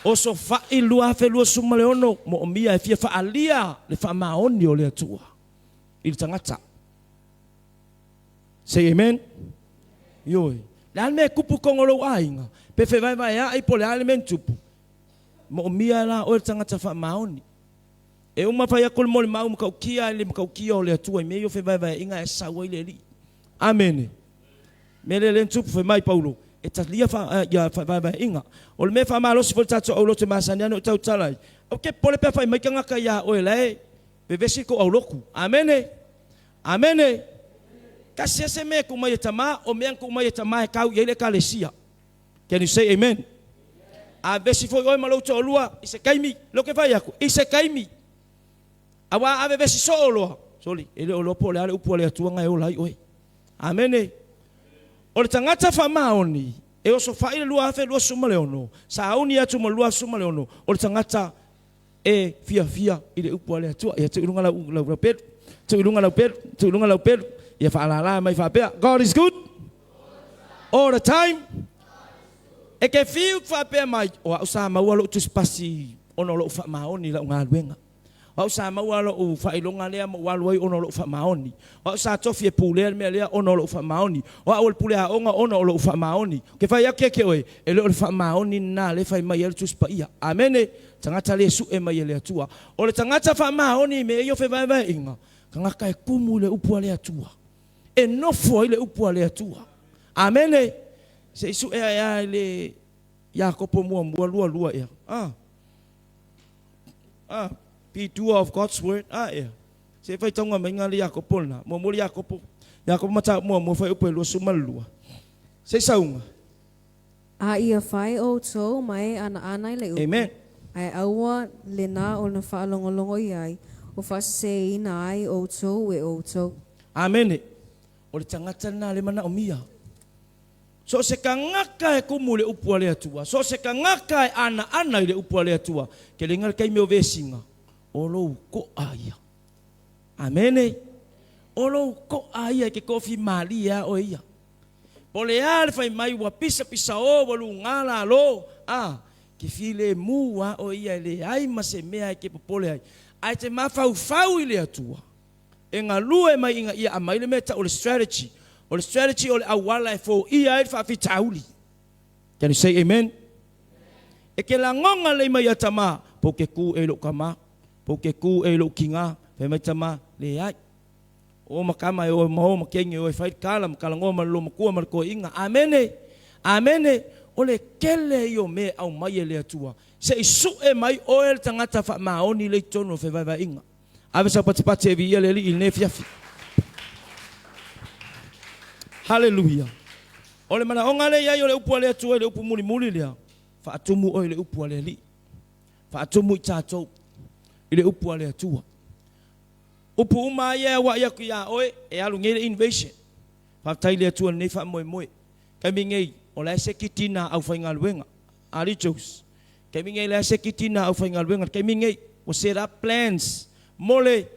Osofai 2026 moomia e fia faaalia le faamaoni o le Atua i le tagata. Say amen. Ioe. Le a le mea e tupu i totonu o lou aiga, pe fevaevaea'i po o le a le mea na tupu, moomia e la oe le tagata faamaoni. E uma fai atu le molimau matautia i le matautia o le Atua i mea ia o fevaevaeaiga e sau ai le Alii. Amene. Mea lea lea na tupu, fai mai Paulo, e talia fa, ia fevaevaeaiga. O le mea e faamalosi foi le tatou aulotu e masani ana ou tautala ai, aua te popole pe a fai mai tagata iā oe la e vevesi tou aulotu. Amene. Amene. Tasi lava se mea e tuu mai e tama, o mea na tuu mai e tama e tau i ai le Ekalesia. Can you say amen? A vesi foi oe ma lou toalua i se taimi, lea ou te fai atu, i se taimi. Aua a vevesi soo loa, soli, e le o iloa po o le a le upu a le Atua na e ola ai oe. Amene. O le tagata faamaoni, e osofai le 2026, sauni atu ma le 2026, o le tagata e fiafia i le upu a le Atua. Ia tuu i luga lau, lau, lau pelu, tuu i luga lau pelu, tuu i luga lau pelu, ia faalala mai faapea, God is good all the time. E ke fiu faapea mai, o au sa maua lou tusipasi ona o lou faamaoni i lau galuega. O au sa maua lou faailoga lea ma ou alu ai ona o lou faamaoni. O au sa tofi e pulea le mea lea ona o lou faamaoni. O au o le pule aoga ona o lou faamaoni. Ou te fai atu ia te oe, e le o le faamaoni lena lea e fai mai ai le Tusi Paia. Amene! Tagata le sue mai e le Atua. O le tagata faamaoni i mea ia o fevaevaeaiga, tagata e tumu i le upu a le Atua. E nofo ai le upu a le Atua. Amene! Se i sue ae lava i le Iakopo muamua 2:2 ea. Ah. Ah, be doer of God's word. Ah, ea. Se i faitauga mai ngā le Iakopo lena. Muamua le Iakopo. Iakopo mataupu muamua fuaiupu e 22. Se i sauga. A ia fai outou ma e anaana i le upu, Amen. ae aua lena o na faalogologo i ai, o faaseseina ai outou e outou. Amene. O le tagata lena le manaomia. So o se tagata e kumu i le upu a le Atua, so o se tagata e anaana i le upu a le Atua, ke lenga le taimi o vesiga, o lou koʻa ia. Amene. O lou koʻa ia e ke tofi malie a oe ia. Po o le a le fai mai ua pisapisa o ua lugā lalo, a, ke filemu a oe ia e leai ma se mea e ke popole ai. Ae te mafaufau i le Atua, e galue mai ina ia aumai le mea e tau o le strategy. O le strategy o le auala e foia ai le faafitauli. Can you say amen? E ke lagona lei mai ia tama, po ke ku e i lou tama, po ke ku e i lou kina, fai mai tama, leai. O ma kama e o ma o ma kenge o e fai le kala ma kalagoa ma le lomakua ma le toeaina. Amene! Amene! O le tele ia o mea e aumai e le Atua se i sue mai oe le tagata faamaoni lea i totonu o le fevaevaeaiga. Ave sau patipati e viia le Alii i lenei afiafi. Haleluia! O le manaoga lea e i ai o le upu a le Atua i le upu mulimuli lea, faatumu oe i le upu a le Alii. Faatumu i tatou i le upu a le Atua. Upu uma lava ia e auai atu ia oe, e alu nei le invasion. Faafetai i le Atua i lenei faamoemoe. Taimi nei, o la e seki tina aufaigaluega. Ali Joes, taimi nei la e seki tina aufaigaluega. Taimi nei, ua set up plans mo le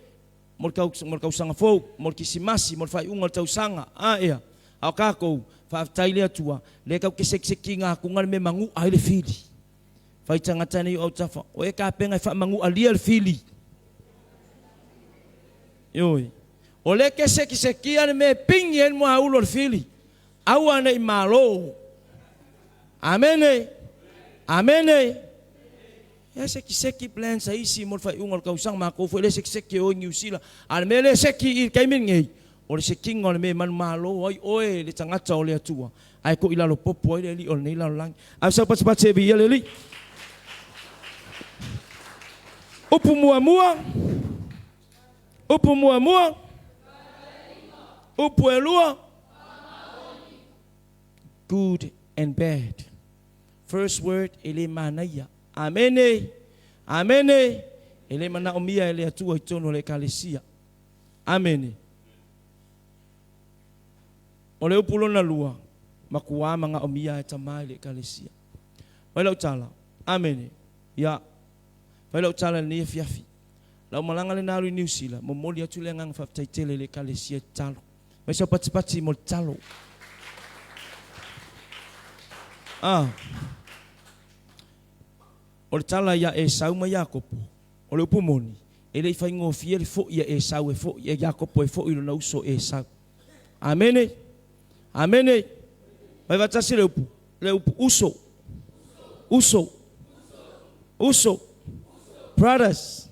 mo le, mo le tausaga fou, mo le Kisimasi, mo le faaiuga o le tausaga. A ea, a o tatou, faafetai i le Atua, lea tatou te sekisekiina atuga le mea e manu'a ai le fili. Fai tagata nei o autafa, o e tapena e faamanualia le fili. Ioe. O lea e te sekisekia le mea e pigi ai le muaulu o le fili. Aua ne i malo. Amene. Amene. Ia sekiseki plans a isi mo le faaiuga o le tausaga, matou foi lea e sekiseki e o i Niu Sila. A o le mea lea e seki i le taimi lenei, o le sekiga o le mea e manumalo ai oe le tagata o le Atua, ae toilalo popo ai le alii o lenei lalolagi. Ave sau patipati e viia le Alii. Upu muamua, upu muamua, upu e lua, good and bad. First word e le manaia. Amene, amene, e le manaomia e le Atua i totonu o le Ekalesia. Amene. O le upu lona lua, makuā manaomia e tama i le Ekalesia. Fai lau tala, Amene. Ia, fai lau tala i lenei afiafi. Lau malaga lena alu i Niu Sila, momoli atu le agaga faafetai tele i le Ekalesia i tatalo. Mai sau patipati mo le tatalo. Ah. O le tala ia Esau ma Iakopo, o le upu moni, e le i faigofie le fo'i a Esau e fo'i, e Iakopo e fo'i i lona uso o Esau. Amene. Amene. Fai faatasi le upu, le upu uso. Uso. Uso. Brothers.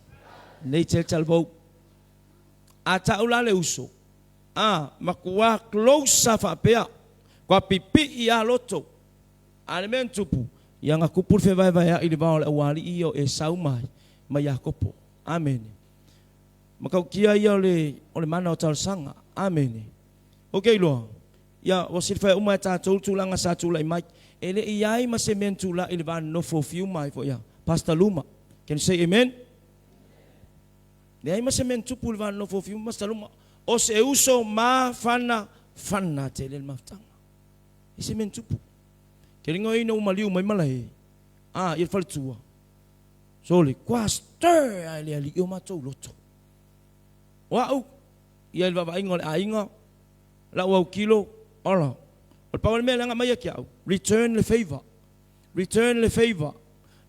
Nei tele talavou. A ta'u la le uso, a, makuā close a faapea, kua pipi'i a loto. A le mea na tupu, ia na tupu le fevaevaea'i i le va o le auali'i ia o Esau mai, ma Iakopo. Amene. Matautia ia o le, o le mana o talosaga. Amene. Ou te iloa, ia, ua silafia uma e tatou le tulaga sa tulai mai. E le i i ai ma se mea na tulai i le va nonofo o Fiu mai foi ia Pastor Luma. Can you say amen? Leai ma se mea na tupu i le va nonofo o Fiu ma Pastor Luma. O se uso mafana fana tele le mafutaga. E se mea na tupu. Ke linga ina ua maliu mai malae, a, i le faletua. Sole, kua stir ae le alii o matou loto. O a'u, ia i le vaavaaiga o le aiga, la'u autilo, ola. O le pau o le mea leaga mai ia te a'u, return le favor, return le favor,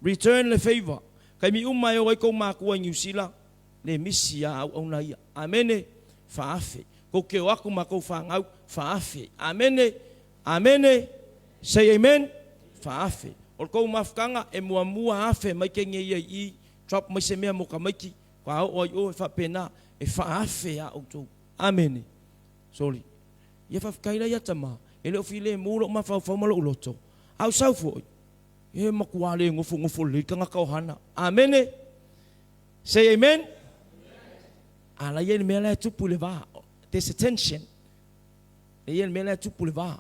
return le favor. Taimi uma e o ai kou makua i Niu Sila, le misi a auauna ia. Amene, faafe. Kou te o atu ma kou fanau, faafe. Amene, Amene! Say amen! Faafe. O le tou mafutaga e muamua afe mai kenge ia i i, drop mai se mea mo tamaiti, kua oo ai o e faapena, e faafe a outou. Amene! Sorry. Ia faafetai la ia tama, e le o filemu lou mafaufau ma lou loto, a o sau foi, e matua le nofonofo lelei le tagata o hana. Amene! Say amen! A la ia i le mea la e tupu i le va, there's a tension. E ia le mea lea e tupu le va.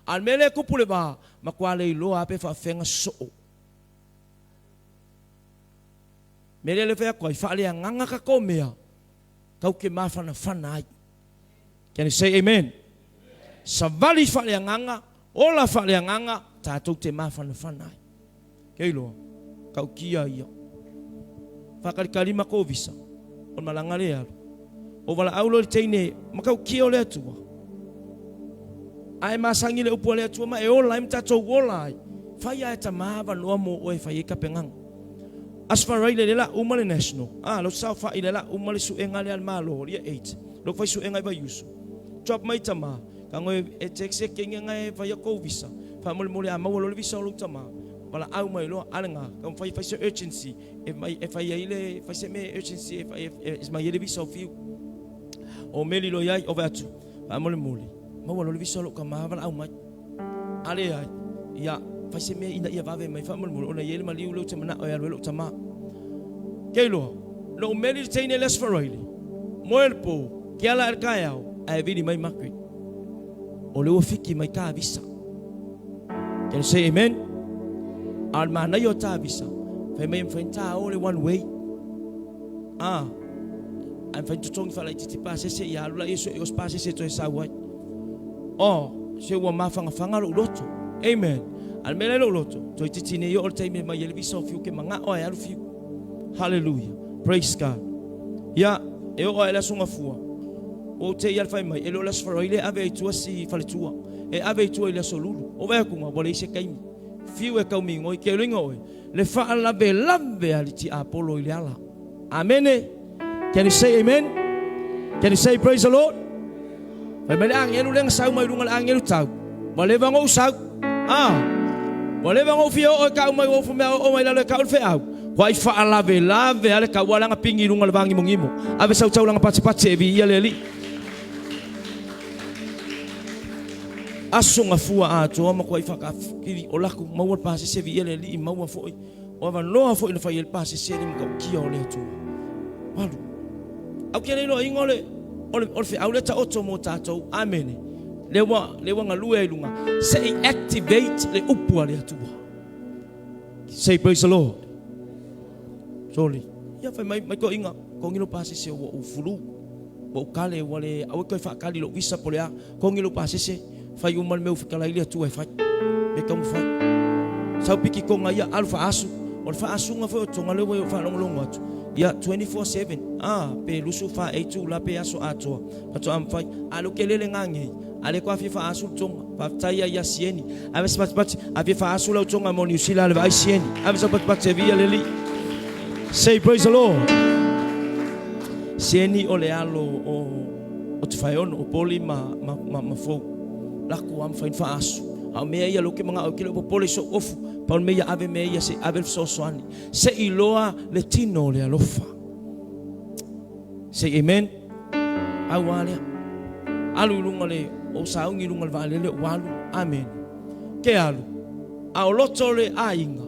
A o le mea lea e tupu le va, matua le iloa lava pe faafefea soo. Mea lea le fai atu ai, faaleagaga tatou mea, tau te mafanafana ai. Can you say amen? Savali faaleagaga, ola faaleagaga, tatou te mafanafana ai. Kei iloa, tautia ia. Faakalikalima kou visa, o le malaga lea e alu. O valaau loa i le teine, matautia o le Atua. A e masani i le upu a le Atua ma e ola ai ma tatou ola ai, fai a e tama avanoa mo oe e fai ai tapenaga. Aso Faraile lea la uma le national, a, lou saofai lea la uma le suega lea a le Malo, le eight, lou fai suega i Vaiusu. Drop mai tama, Tago e text e kenge nga e fai kou visa. Faamolemole a maua loa le visa o lou tama, valaau mai loa a lena, taumafai e fai se urgency e mai e fai ai le fai se mea urgency e fai e mai ai le visa o Fiu. O meli loa iai o vaeatu, faamolemole, maua loa le visa o lou tama valaau mai. A leai, ia. Fai se mea ina ia vave mai faamolemole ona e i ai le maliu lea ou te manao e alu ai lou tama. Keiloa, na ou meli le teine i le Aso Faraile, moe le po, ke ala ae le taeao, ae vili mai Margaret. O lea ua fiki mai ta visa. Can you say amen? A o le manaia o ta visa, fai mai e mafai ona ta o le one way. Ah, ae mafai ona totogi faalaitiiti pasese ia alu laia sue o se pasese e toe sau ai. Oh, se ua mafangafaga lou loto. Amen. A le mea la i lou loto, toeitiiti nei oo le taimi e mai ai le visa o Fiu ke manao ae alu Fiu. Hallelujah. Praise God. Ia, e oo ae le aso Gafua, ua ou tei lava le fai mai, e le o le aso Faraile e ave ai i tua si faletua. E ave i tua i le aso Lulu. O vaeakuga, ua leai se taimi. Fiu e taumigoi, ke loiga oe, le faalavelave a le tiapolo i le ala. Amene. Can you say amen? Can you say praise the Lord? Fai mai le agelu lea na sau mai luga le agelu tau. Ua leva ona ou sau. Ah. Ua leva ona ou fia oo e kau mai ua ou mea oo mai lalo e kau le feau. Kua i faalavelave a le kau ua langa pingi i luga le vāgimogimo. Ave sau taulaga patipati e viia le Alii. Aso gafua atoa ma kuai whakawhiri o laku maua le pasese viia le Alii maua foi. O avanoa foi na fai ai le pasese le matautia o le Atua. Walu. Au ke le iloa inga o le o le o le feau lea taoto mo tatou. Amene. Le ua le ua galue ai luga. Se i activate le upu a le Atua. Say praise the Lord. Sorry. Ia fai mai mai ko inga ko ngilo pasese ua u fulu. Ua u kale ua le aua koe whaakali lo visa po le a. Kongi lou pasese, fai uma le mea ua fetalai le Atua e fai. Me taumafai. Sau piki konga ia, alu faaasu. O le faasuga foi o Tonga lea ua ou faalogologo atu. Ia, 24/7, ah, pe 24 itula pe aso atoa, faatoa mafai. A lea ou te lele gagei, a lea toa fia faaasu le Tonga. Faafetai ia ia Sieni. Ave se patipati, a fia faaasu lau Tonga mo Niu Sila le vaai Sieni. Ave sau patipati e via le Alii. Say praise the Lord. Sieni o le alo o o te whaeono, o poli ma, ma, ma, ma fou. Lako a mawhai whaasu. A o mea ia lo ke manga o ke leo popole so ofu. Paul me ia ave mea ia se ave le fesoasoani. Se i loa le tino o le alofa. Say amen. Au a lea. Alu i lunga le o saungi i lunga le vaalele o alu. Amen. Ke alu. A o loto le aiga.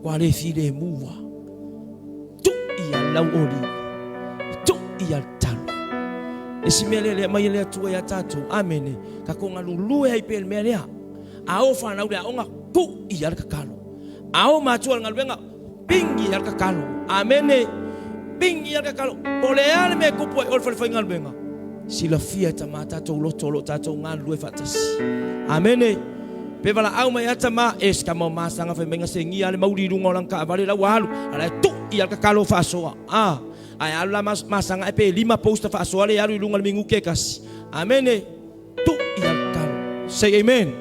Kua le file mua. Tuu ia lau olivi, tuu ia le talo. Le isi mea lea, lea mai e le Atua ia tatou. Amene. Tatou galulue ai pea i le mea lea. A o fanau le aoga, tuu ia le tatalo. A o matua le galuega, pingi ia le tatalo. Amene. Pingi ia le tatalo. Po o le a le mea e tupu ai o le falefaigaluega, silafia e Tama tatou loto o lo o tatou galulue faatasi. Amene. Pe valaau mai a tama, e se tama o masaga fai mai na segia le mauli i luga o lana taavale la ua alu, a la e tuu ia le tatalo faasoa. A, ae alu la masaga ae pe lima poster faasoa le alu i luga le minute e tasi. Amene. Tuu ia le tatalo. Say amen.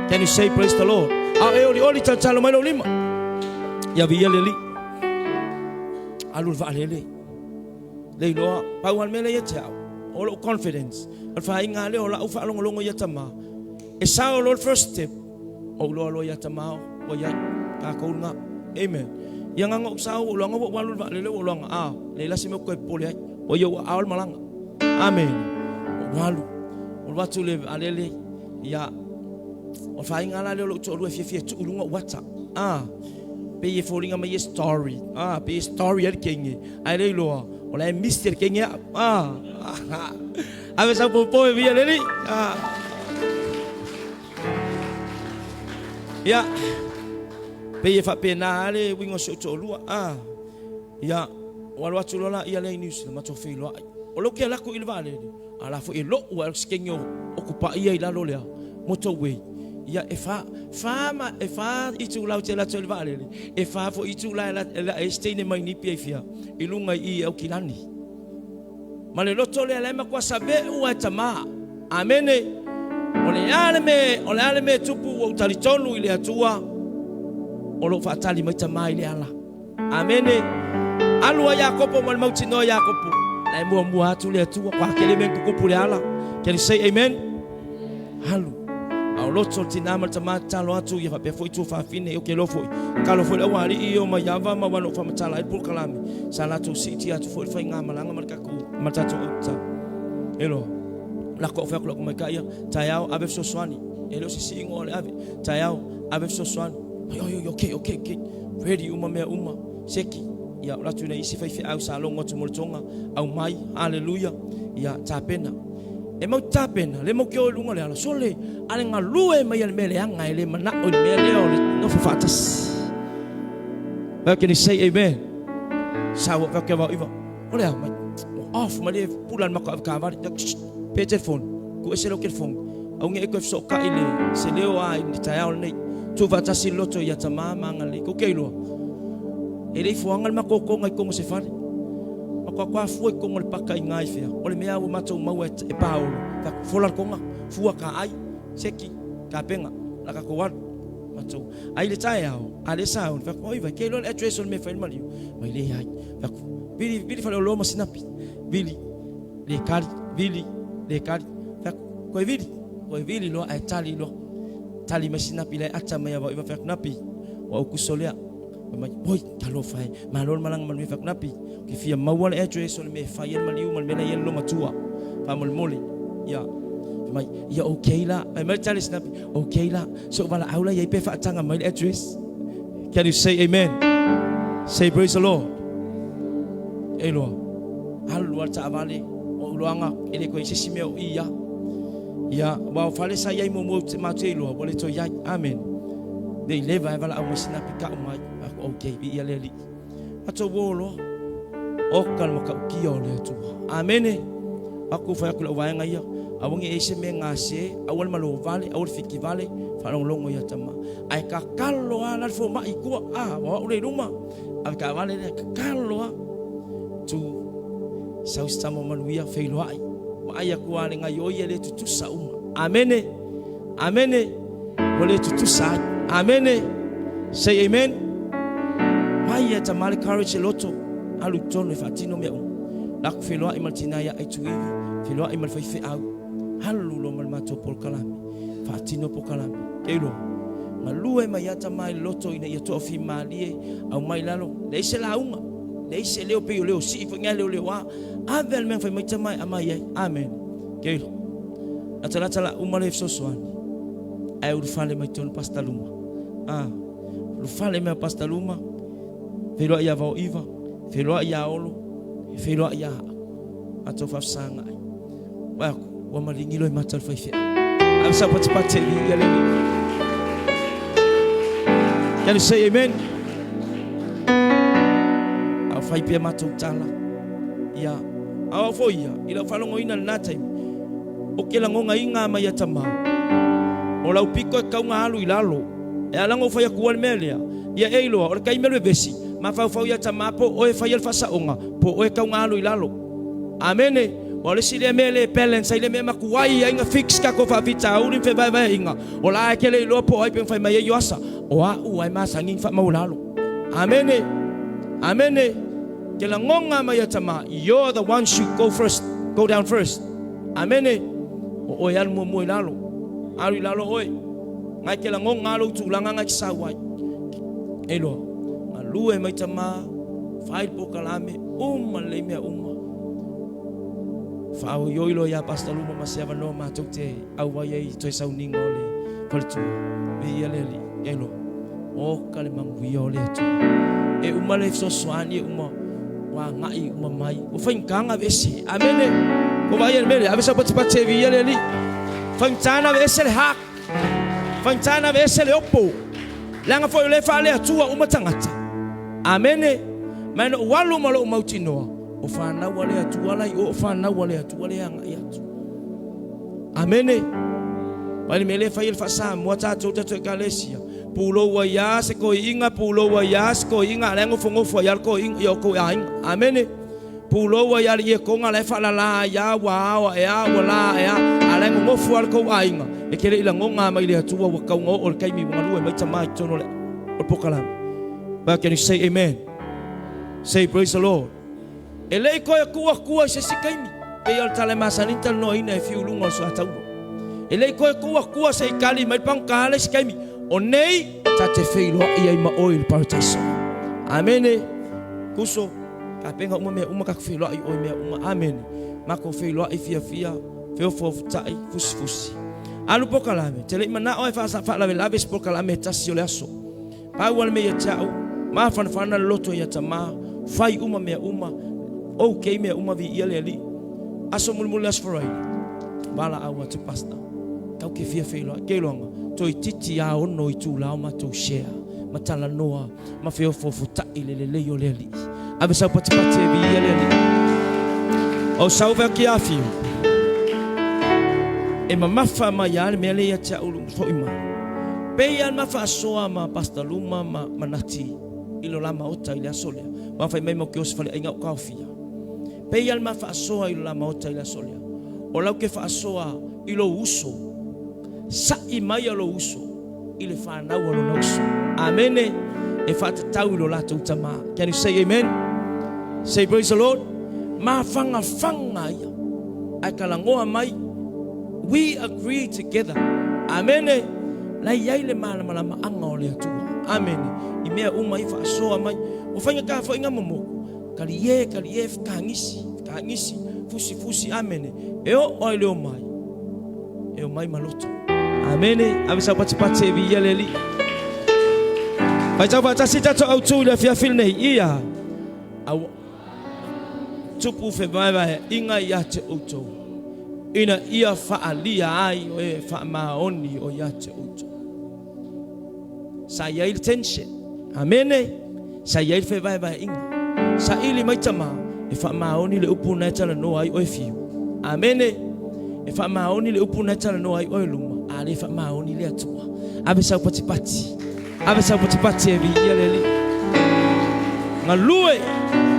Can you say praise the Lord? A e oli oli tatalo mai lou lima. Ia viia le Alii. Alu le vaalele. Le iloa, pau lava le mea lea ia te au, o lou confidence, o le faiga lea o lau faalogologo ia tama, e sao loa le first step, ou iloa loa ia tama ua iai, tatou lena. Amen. Ia na ona ou sao, ua ou iloaga ua ou alu i le vaalele, ua ou iloaga, ah, leai la se mea ou te toe popole ai, ua ia ua ao le malaga. Amen. Ua ou alu, ua alu atu i le vaalele, ia, o le faiga la lea o lou toalua e fiafia e tuu i luga ou ata. Ah, pei e foliga mai e story. Ah, pei e story ai le kenge. Ae le iloa, o la e misi le kenge au. Ah, ave sau popo e via leli. Ah. Ia, pei e faapena le uiga o si ou toalua. Ah, ia, ua alu atu loa laia lea i New Zealand, matou feiloai. O lea ou te alu atu i le vaalele, a la foi e lou ae o se kenge o okupaia i lalo lea motorway. Ia, e fa, fa ma, e fa itula ou te alu atu ai i le vaalele, e fa foi itula e la e se teine mai Nipi ai fia, i luga i i Aukilani. Ma le loto lea la e matua save'u a e tamā. Amene. O le a le mea, o le a le mea e tupu ua ou talitonu i le Atua, o lo o faatali mai tamā i le ala. Amene. Alu a Iakopo ma le mautinoa Iakopo. La e muamua atu le Atua, kua kele mea tutupu le ala. Can you say amen? Alu. A o loto le tinā ma le tamā tatalo atu ia faapea foi tuafafine o ke iloa foi. Tatalo foi le aualii o Maiava ma ua na ou faamatala ai le polokalame sa latou siitia atu foi le faigamalaga ma le tatou ma le tatou autatau. E loa. Lako au fai atu lau tamaitai ia, taeao ave fesoasoani. E le o se siiga o le ave. Taeao, ave fesoasoani. Oi, oi, oi, okay, okay, okay. Ready uma mea uma. Seki. Ia, o latu nei isi faifeau sa logo atu mo le Toga. Aumai. Haleluia. Ia, tapena. E mau tapena, le mau ke o i luga o le ala. Sole, a le galue mai a le mea leaga e le manao i le mea lea o le nofo faatasi. Well, can you say amen? Sa ua ke vau iwa. O le a mai. Off mai le pula le mako avakavali. Pe telefoni. Ku ese lau telefoni. Au nge e koe fesokai le se leo a i le taeao lenei. Tu faatasi le loto ia tamā ma agalelei. Kou ke iloa. E le i fuaga le makokoga i kogo se fale. Makoakoa fua i kogo le paka i ngai fea. O le mea ua matou maua e paolo. Ka fola le koga, fua ka ai, seki, ka penga, la ka kou alu. Matou. Ai le taeao, a le sauni, fai atu, oi vai, ke iloa le address o le mea e fai le maliu. Mai le ai. Fai atu, vili, vili faleoloa ma sinapi. Vili, le kali, vili, le kali. Fai atu, koe vili, koe vili loa ae tali loa. Tali mai sinapi la e ata mai avao iva fai atu, Napi, ua ou kuso lea. Fai mai, oi, talofa e, malo le malaga manuia. Fai atu, Napi, ou te fia maua le address o le mea e fai ai le maliu ma le mea la e i ai le loomatua. Faamolemole, ia. Fai mai, ia okay la. Fai mai le tali a Sinapi, okay la, se ou valaau la i ai pe faataga mai le address. Can you say amen? Say praise the Lord. E iloa, alu lava le taavale, o ou iloaga e le toe i se isi mea o i ia. Ia, aua o fale sa i ai muamua ou te matou te iloa, ua le toe i ai. Amen. Le i leva e valaau mai Sinapi kau mai. Aku, okay, viia le Alii. Matou o loa. Oka le matautia o le Atua. Amene. Aku fai atu lau vaega ia. Aua ne i ai se mea gase, aua le malo vale, aua le fiki vale, faalogologo ia tama. Ae tatalo lava la le fomai i tua, a, ua au lea i luma, ave taavale lea, tatalo lava. Tu, sau se tama manuia, feiloai. Vaai atu lava le gaioi e le tutusa uma. Amene. Amene. Ua le tutusa ai. Amene. Say amen. Mai ia tama le courage e loto, alu i totonu e faatino mea uma. La aku feiloai ma le tina ia Aituivi, feiloai ma le faifeau, alu loa ma le matou polokalame, faatino polokalame. Keiloa, galue mai ia tama i le loto ina ia toafimalie, aumai lalo, leai se lauga, leai se leo pei o leo sii foi ngai leo leo a, ave a le mea fai mai tama e amai ai. Amen. Keiloa. Latalata la uma le fesoasoani ae ulufale mai totonu Pastor Luma. Ah, ulufale mai Pastor Luma, feiloai ia Vaoiva, feiloai ia Olo, feiloai ia Aa. Matou faafesagai. Vaai atu, ua maligi loa i mata o le faifeau. Ave sau patipati e viia le Alii. Can you say amen? A o fai pea matou tala. Ia, a o au foi ia, i lau faalogoina i lena taimi, o ke lagogaina mai ia tama, o lau pito e tatau ona alu i lalo. E ala ona ou fai atua le mea lea, ia e iloa, o le taimi o le vevesi, mafaufau ia tama po o oe e faia le faasaoga, po o oe e tatau ona alu i lalo. Amene. Aua o le isi lea mea e le balance ai le mea e matuai ai na fix tatou faafitauli ma fevaevaeaiga, o la e te le iloa po o ai pe na fai mai ai Ioasa, o a'u lava e masani ona faamaualalo. Amene. Amene. Ke lagona mai ia tama, you're the one should go first, go down first. Amene. O oe alu muamua i lalo. Alu i lalo oe. Ngai ke lagona lou tulaga ngai te sau ai. E loa, galue mai tama, fai le polokalame, uma lelei mea uma. Faaoioi loa ia Pastor Luma ma se avanoa matou te auai ai i toe sauniga o le faletua. Viia le Alii. E loa. Oka le manuia o le Atua. E uma le fesoasoani e uma ua agai uma mai. Ua faigata aveese. Amene. Ko vaai le mele ave sau patipati e viia le Alii. Faigata na aveese le hak. Faigata na aveese le opo. Leaga foi o lea e faale-Atua uma tagata. Amene. Ma na ou alu ma lou mautinoa, o fanau a le Atua la i o, o fanau a le Atua lea e agai atu. Amene. Mai le mea lea e fai e le faa-Samoa tatou tatou Ekalesia, pulou ai lava se toeaina, pulou ai lava se toeaina, a o la e nofonofo ai lava le toeaina i o outou aiga. Amene. Pulou ai lava le ietoga, la e faalala ai lava, ua ao ae a, ua la ae a, a o la e nonofo lava le tou aiga. E te le i lagona mai le Atua ua tau ona oo le taimi ua galue mai tama i totonu o le polokalame. Well, can you say amen? Say praise the Lord. E le i toe tuu atua i se isi taimi, pei o le tala e masani ona talanoaina e fiu i luga o le suataua. E le i toe tuu atua se i tali mai le pagota le isi taimi. O nei, ta te feiloai ai ma oe i le parataiso. Amene. Kuso, tapena uma mea uma, tatou feiloai i oe i mea uma. Amene. Matou feiloai fiafia, feofaofatai, fusifusi. Alu pokalame, te lei manao e faalavelave se pokalame e tasi o le aso. Pau lava le mea ia te au, mafanafana le loto ia tamā, fai uma mea uma, okay mea uma viia le Alii. Aso mulimuli le Aso Faraile, valaau atu Pastor, tau ke fia feiloai, keiloga, toeitiiti a 6 itula o matou share ma talanoa ma feofoofotai le lelei o le Alii. Ave sau patipati e viia le Alii. O sau fea ki afio. E mamafa mai lava le mea lea ia te au foi mai. Pei lava le ma faasoa ma Pastor Luma ma Manati i lo la maota i le aso lea. Ma fai mai mau ke o se faleaiga o kaofia. Pei lava le ma faasoa i lo la maota i le aso lea. O lau ke faasoa i lou uso. Sa'i mai a lou uso i le fanau a lona uso. Amene. E faatatau i lo latou tamā. Can you say amen? Say praise the Lord. Mafagafaga ia. Ae talagoa mai. We agree together. Amene. La i ai le malamalamaaga o le Atua. Amene. I mea uma i faasoa mai. Ua faigata foi ngā momoku. Kalie, kalie, fekagisi, fekagisi, fusi, fusi. Amene. E oo ai le o mai. E o mai maloto. Amene. Ave sau patipati e viia le Alii. Faitau faatasi tatou autū i le afiafi lenei. Ia. Au tupu fevaevaeaiga ia te outou. Ina ia faaalia ai o e faamaoni o ia te outou. Sa i ai le tension. Amene. Sa i ai le fevaevaeaiga. Saili mai tamā e faamaoni le upu na e talanoa ai oe fiu. Amene. E faamaoni le upu na e talanoa ai oe luma. A le faamaoni le Atua. Ave sau patipati. Ave sau patipati e viia le Alii. Galue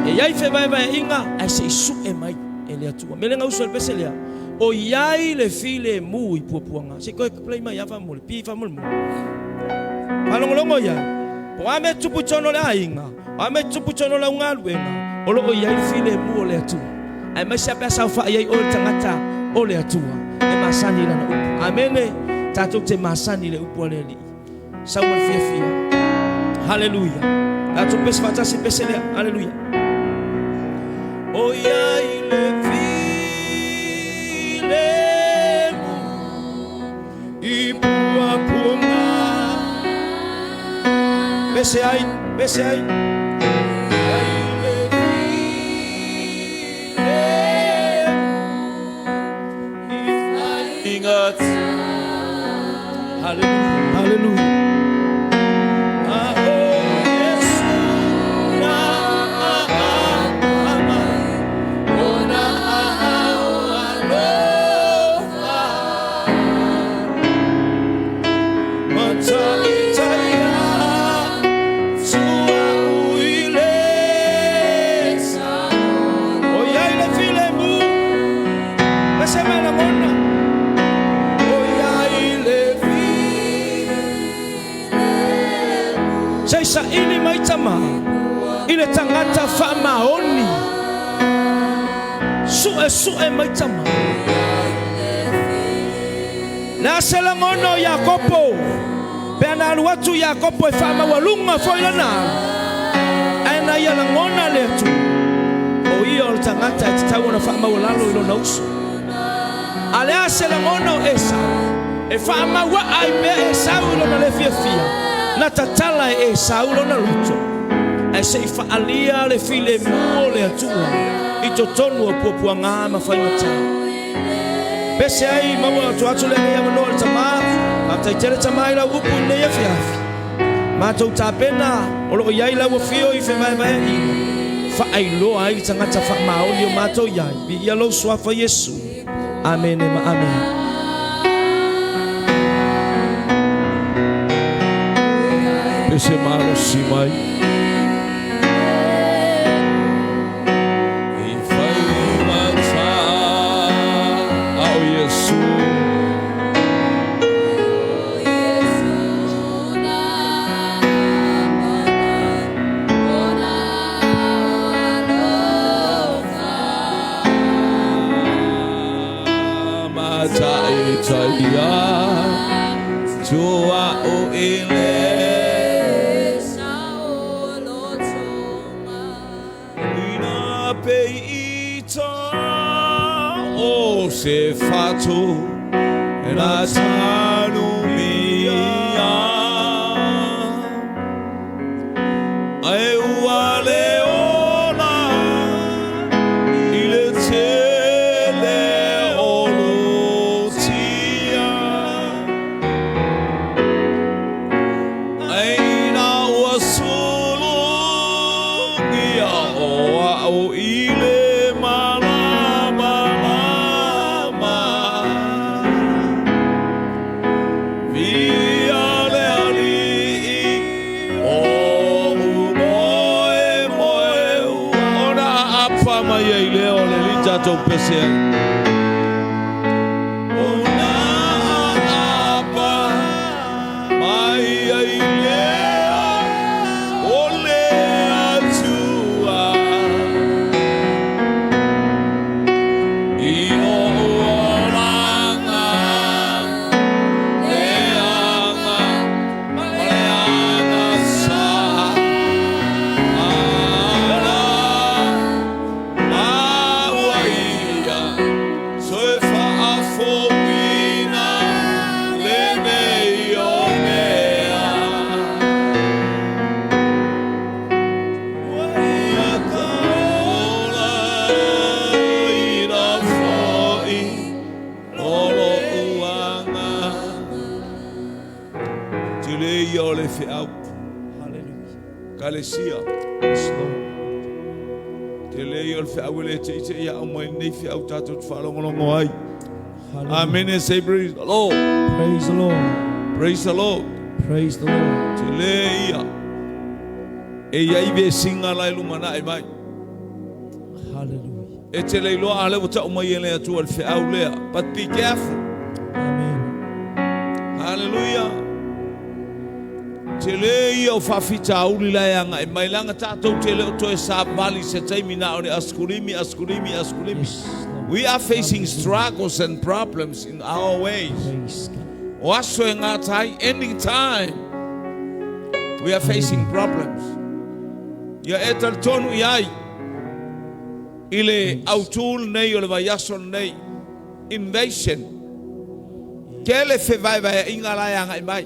e i ai fevaevaeaiga ae se i sue mai e le Atua. Mea le gausu e le pese lea. O i ai le filemu i puapuaga. Se i toe play mai lava faamolemole. Pi faamolemole. Faalogologo i ai. Po o a mea e tupu i totonu o le aiga, o a mea e tupu i totonu o lau galuega, o lo o i ai le filemu o le Atua. Aemaise lava pe a saofai ai oe i le tagata o le Atua e masani i lana upu. Amene. Tatou te masani i le upu a le Alii. Sau ma le fiafia. Haleluia. Tatou pese faatasi le pese lea. Haleluia. O i ai le filemu i puapuaga. Pese ai, pese ai. Ai le filemu i faiga. Haleluia, haleluia. A o Iesu na aapa mai ona aao alofa. Mataitaia tua ui le O i ai le filemu. Pese mai lagona. O i ai le Se i saili mai tamā i le tagata faamaoni. Suesue mai tamā. Le a se lagona o Iakopo pe ana alu atu Iakopo e faamaualuga foi lana alu, ae na ia lagona le Atua, o ia o le tagata e tatau ona faamaualalo i lona uso. A le a se lagona o Esau e faamauaa ai pea Esau i lona le fiafia, na tatala e Esau lona loto, ae se i faaalia le filemu o le Atua i totonu o puapuaga ma faigatā. Pese ai maua atu atu lenei avanoa i le tamā. Faafetai tele tamā i lau upu i lenei afiafi. Matou tapena o lo o i ai lau afio i fevaevaeaiga, faailoa ai le tagata faamaoni o matou i ai. Viia lou suafa Iesu. Amene ma amene. Pese malosi mai. I faigata a o Iesu. Mataitaia tua o i le Ina pe ita o se fatu Na tanumia Ai ua le ola I le tele o lutia Ai na ua sulugia o au i le malamalama Via le alii o umoe moe ua Ona aapa mai ai lea o le alii tatou pese ai. Ona aapa mai ai lea o le Atua i lou olaga leaga ma le agasa ala ma ua ia soe faafouina lenei o mea. Ua ia ka ola ina foi o lou aga. Tele ia o le feau. Hallelujah. Kalesia. Yes, Lord. Tele ia o le feau e le te i te ia au mai nei feau tātou te whaalongolongo ai. Hallelujah. Amen. Say praise the Lord. Praise the Lord. Praise the Lord. Praise the Lord. Tele ia. E iai ve singa lai lumana e mai. Hallelujah. E te leiloa a le ua tau mai e le atua le feau lea. But be careful. Amen. Hallelujah. Te le ia o whawhita uli lai anga e mai langa tātou te leo toe sa vali se taimi na o ne askulimi, askulimi, askulimi. Yes, Lord. We are facing struggles and problems in our ways. Praise God. O aso e ngā tai, ending time. We are facing problems. Ia e talitonu i ai. I le autul nei o le vaiaso nei. Invasion. Ke le whewaiwai inga lai anga i mai.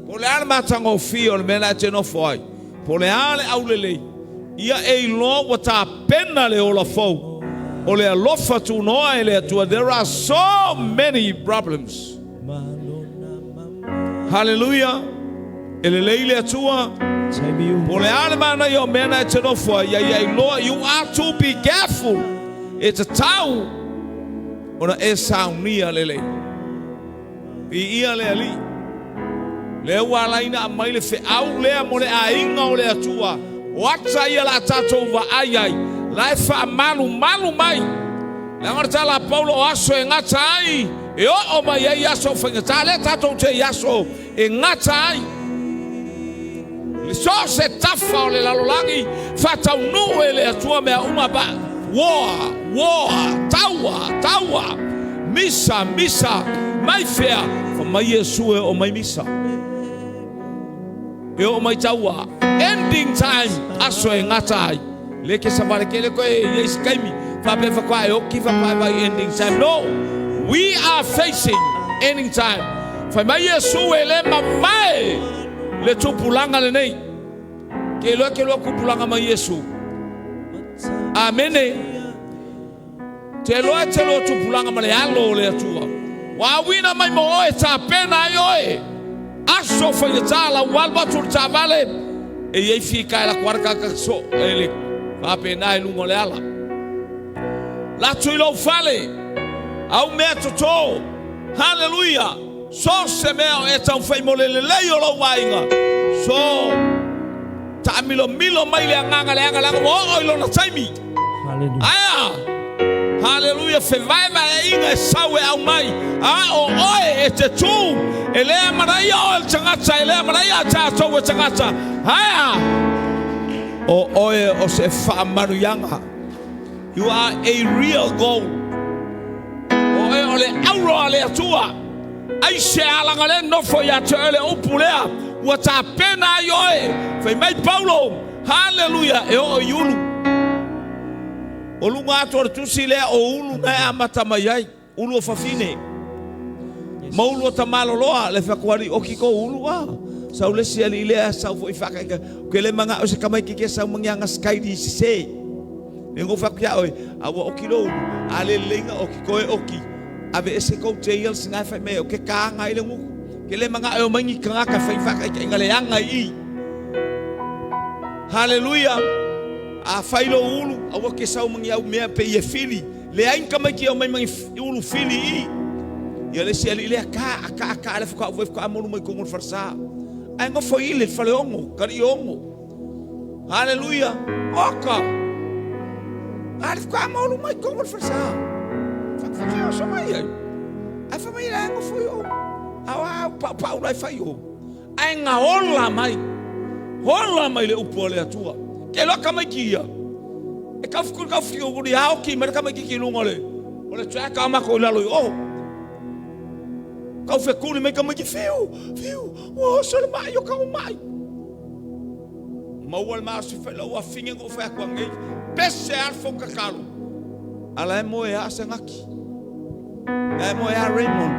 Po le ale matangofia o le mea la e te nofo ai. Po le ale aulelei. Ia e iloa ua tapena le ola fou. O le alofa tunoa e le Atua. There are so many problems. Malona mama. Hallelujah. E lelei le Atua. Taimi uma. Po le ale mana i o mea na e te nofo ai. Ia ia iloa. You are to be careful. E te tau. Ona e saunia lelei. I ia le alii. Le ua alaina a mai le feau lea mo le aiga o le Atua. O ata ia la tātou vaai ai. La e whaamalu malu mai. Le angata tala a Paulo o aso e ngata ai. E oo mai ai aso o whaingata. Le tātou te i aso e ngata ai. Le so se tafa o le lalolagi. Whataunu e le Atua mea uma ba. Woa, woa, taua, taua. Misa, misa, mai fea. Fa mai Iesu e o mai misa. E o mai taua. Ending time, aso e ngata ai. Le ke sa wale kele koe e isi kaimi. Fa pe whakwa e oki fa pa vai ending time. No, we are facing ending time. Fa mai Iesu e le mamae le tupulanga le nei. Ke loa ke loa kupulanga mai Iesu. Amene. Te loa te loa tupulanga ma le alo o le Atua. Wa wina mai mo oe tā pena ai oe. Aso whaingatā la ualu atu le tāvale. E iei fi kai la kuaraka ka so. E le whapena e lungo le ala. Latu i lou fale. Au mea totō. Hallelujah. So se mea o e tau whai mo le lelei o lou vainga. So, ta milo milo mai le anganga le anga le anga o i lona taimi. Hallelujah. Aia. Hallelujah. Fevaeva e inga e sau e au mai. A o oe e te tū. E lea maraia o le tangata. E lea maraia a tātou e tangata. Aia. O oe o se whaamanuianga. You are a real gold. O e o le auro a le Atua. Ai se alanga le nofo ia te oe le upu lea. Ua tā pena ai oe. Fai mai Paulo. Hallelujah. E o i ulu. O lunga atu o le tusi lea o ulu na e amata mai ai. Ulu o fafine. Ma ulu o tamaloloa le fakuali o ki ko ulu a. Sau le si ali lea sau fo i whakaika. Ke le manga o se kamai ki ke sau mangianga skaidi se. Le ngo whakuia oe, a ua oki lo ulu, a le leinga oki koe oki. Ave ese kou te ia singa e whai mea o ke kānga i le nguku. Ke le manga e o maingi kangaka whai whakaika inga le anga i. Hallelujah. A whai lo ulu, a ua ke sau mangi au mea pe i e fili. Le ai ka mai ki o mai mangi ulu fili i. Ia le si ali lea ka, a ka, a ka, le whaka ua whaka amolu mai kongo farsa. Ai ngofo i le whale ongo, kari ongo. Hallelujah. Oka. A le whaka amolu mai kongo farsa. Whaka whaka o so mai ai. Ai wha mai la ngofo i o. Au au pa pa ulai whai o. Ai ngā ola mai. Ola mai le upu o le atua. Ke loa ka mai ki ia. E kau fukuri kau fukuri uri ao ki mai ka mai ki ki lunga le. O le track a mako i lalo i o. Kau fekuri mai ka mai ki whiu, whiu, ua oso le mai o kau mai. Maua le maasi whaila ua finge ngo whai akua ngei. Pese alfo kakalo. Ala e moe a se ngaki. La e moe a Raymond.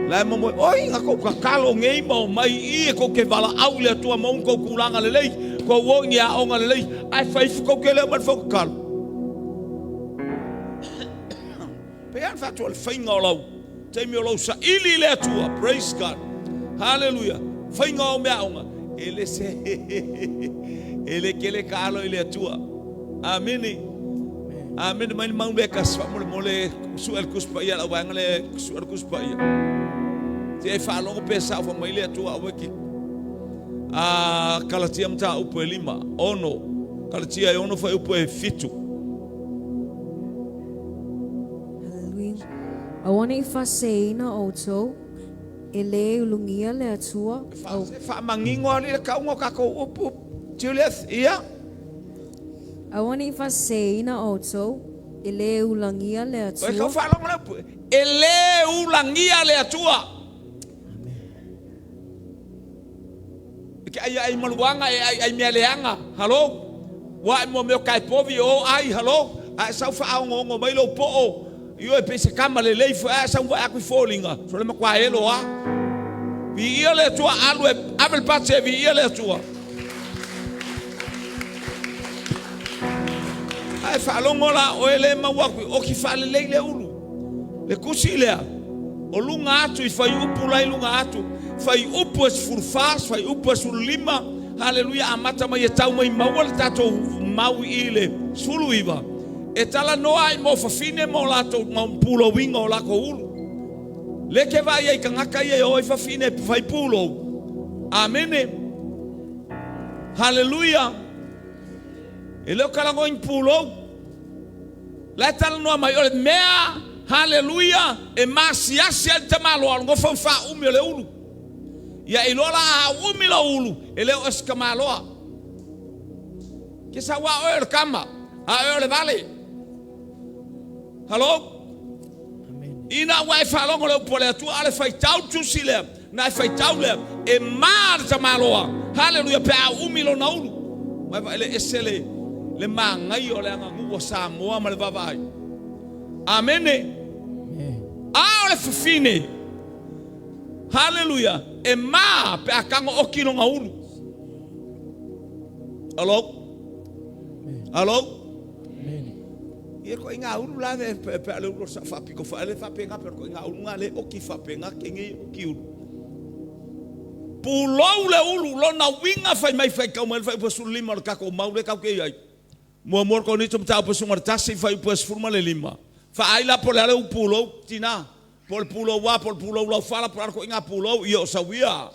La e moe oi nga kou kakalo ngei ma o mai i e kou ke wala au le atua maun kou kulanga le lei. Kou o ngi a onga le lei. Ai whaifu kou ke leo mai le fau kakalo. Pe an whatua le whainga o lau. Taimi o lau sa ili le atua. Praise God. Hallelujah. Whainga o mea onga. E le se e le kele ka alo i le atua. Amini. Amini mai mau le kas fa mo le mo le su el kuspa ia la wanga le su el kuspa ia. Te e whaalongo pe sa fa mai le atua awe ki a Kalatia mata upu e 5, 6. Kalatia e 6 fa upu e 7. Hallelujah. Aua nei faaseseina outou, e lē ulugia le Atua, au. Faamanino ali le kauga o kakou upu Julius ia. Aua nei faaseseina outou, e lē ulagia le Oi kau Atua. faalogo le upu e lē ulagia le Atua. E ke ai ai maluanga e ai ai mea leaga. Halo. Ua ai mua mea o kai povi o ai halo. A e sau faaogoongo mai lou po'o. Ioe pe se kama lelei foi a e sau vae aku i foliga. So le makuā elo a. Viia le Atua alu e ave le pati e viia le Atua. Ae faalogo la oe le maua aku i oki faalelei le ulu. Le kusi lea, o luga atu i fuaiupu la i luga atu, fuaiupu e 14, fuaiupu e 15, haleluia, amata mai e tau mai maua le tatou mau i le 19, e talanoa ai mo fafine ma o latou mau pulouiga o lakou ulu. Le ke vaai ai kagaka ia e o ai fafine e fai pulou. Amene. Haleluia. E le o kalagoina pulou. La e talanoa mai o le mea, haleluia, e masiasi ai le tamaloa o le nofo ma faaumi o le ulu. Ia e iloa la a umi lou ulu, e le o e se tamaloa. Ke sau a oe o le kama, a oe o le vale. Hello? Ina ua e faalogo le upu a le Atua, a le faitau tusi lea, na e faitau lea, e ma le tamaloa. Haleluia, pe a umi lona ulu. Mai vaai le ese le, le magaia o le aganuu a Samoa ma le vaavaai. Amene. A o le fafine. Haleluia, e ma pe a tago oki lona ulu. Hello? Hello? Ia ko i ngā ulu la e pe a le ulu o sa whapiko wha ele whapenga pe ko i ngā ulu ngā le oki whapenga ke ngei oki ulu. Pulou le ulu lona winga whai mai whai kau mai whai upa sulu lima o le kako mau le kau ke iai. Mua mua ko ni tumta upa sunga tasi whai upa sefulu ma le lima. Wha ai la po le ale u pulou tina. Po le pulou wa po le pulou lau whala po le ko i ngā pulou ia o sawia.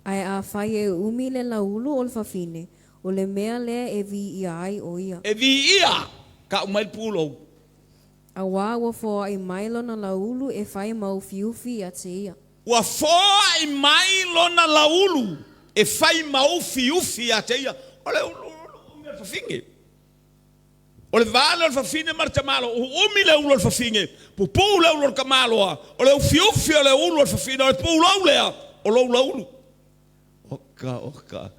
Ae afai e umi le lauulu o le fafine, o le mea lea e viia ai ʻo ia. E viia ka umai le pulou. Auā ua foaʻi mai lona lauulu e fai maufiufi ia te ia. Ua foaʻi mai lona lauulu e fai maufiufi ia te ia. O le ulu umi o le fafine. O le va lea o le fafine ma le tamaloa, ua umi le ulu o le fafine, pupuu le ulu o le tamaloa, o le ufiufi o le ulu o le fafine, o le pulou lea o lou laulu. Oka, oka.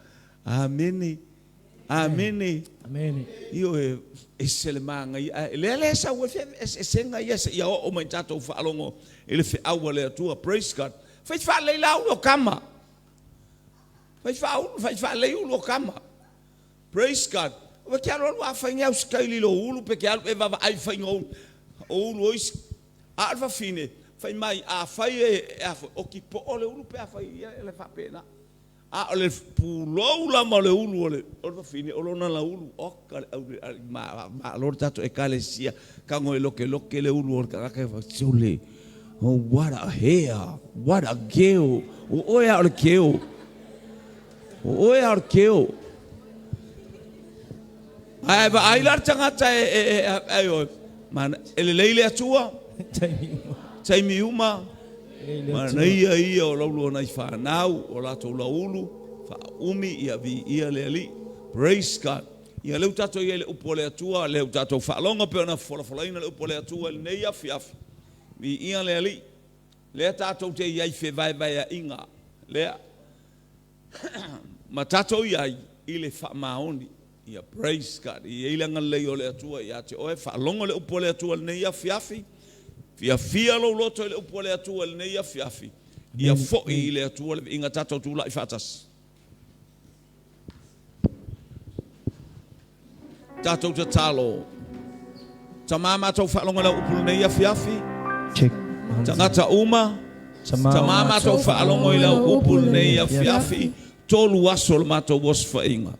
Amene. Amene. Amene. Ioe, Ese le magaia ae lea lea sau ai feeseeseega ia seia oo mai i tatou faalogo i le feau a le Atua. Praise God. Fai faalelei la ulu o kama. Fai faaulu, fai faalelei ulu o kama. Praise God. Ua te alu alu a fai ni au sikaili i lou ulu pe te alu e vaavaai i faiga o ulu, o ulu o isi. A o le fafine, fai mai a fai e, e a foi, oti poo le ulu pe a fai ia le faapena. A o le pulou lava o le ulu o le fafine, o lona laulu. Oka le au malo le tatou Ekalesia, tago e lokeloke le ulu o le tagata e fai, sole, oh what a hair, what a girl. O oe lava o le keo. O oe lava o le keo. Ae vaai la le tagata e, e, e, e, e, mana, e lelei le Atua, taimi uma, manaia ia o laulua nai fanau, o latou laulu, faaumi ia viia le Alii. Praise God. Ia lea ua tatou i ai i le upu a le Atua, lea ua tatou faalogo pei ona folafolaina le upu a le Atua i lenei afiafi. Viia le Alii. Lea tatou te i ai i fevaevaeaiga, lea ma tatou i ai i le faamaoni. Ia praise God. E i ai le agalelei o le Atua ia te oe. Faalogo le upu a le Atua i lenei afiafi. Fiafia lou loto i le upu a le Atua i lenei afiafi. Ia foi i le Atua le viiga. Tatou tulai faatasi. Tatou tatalo. Tama matou faalogo i lau upu i lenei afiafi. Check. Tagata uma. Tama matou faalogo i lau upu i lenei afiafi. Tolu aso le matou osofaiga.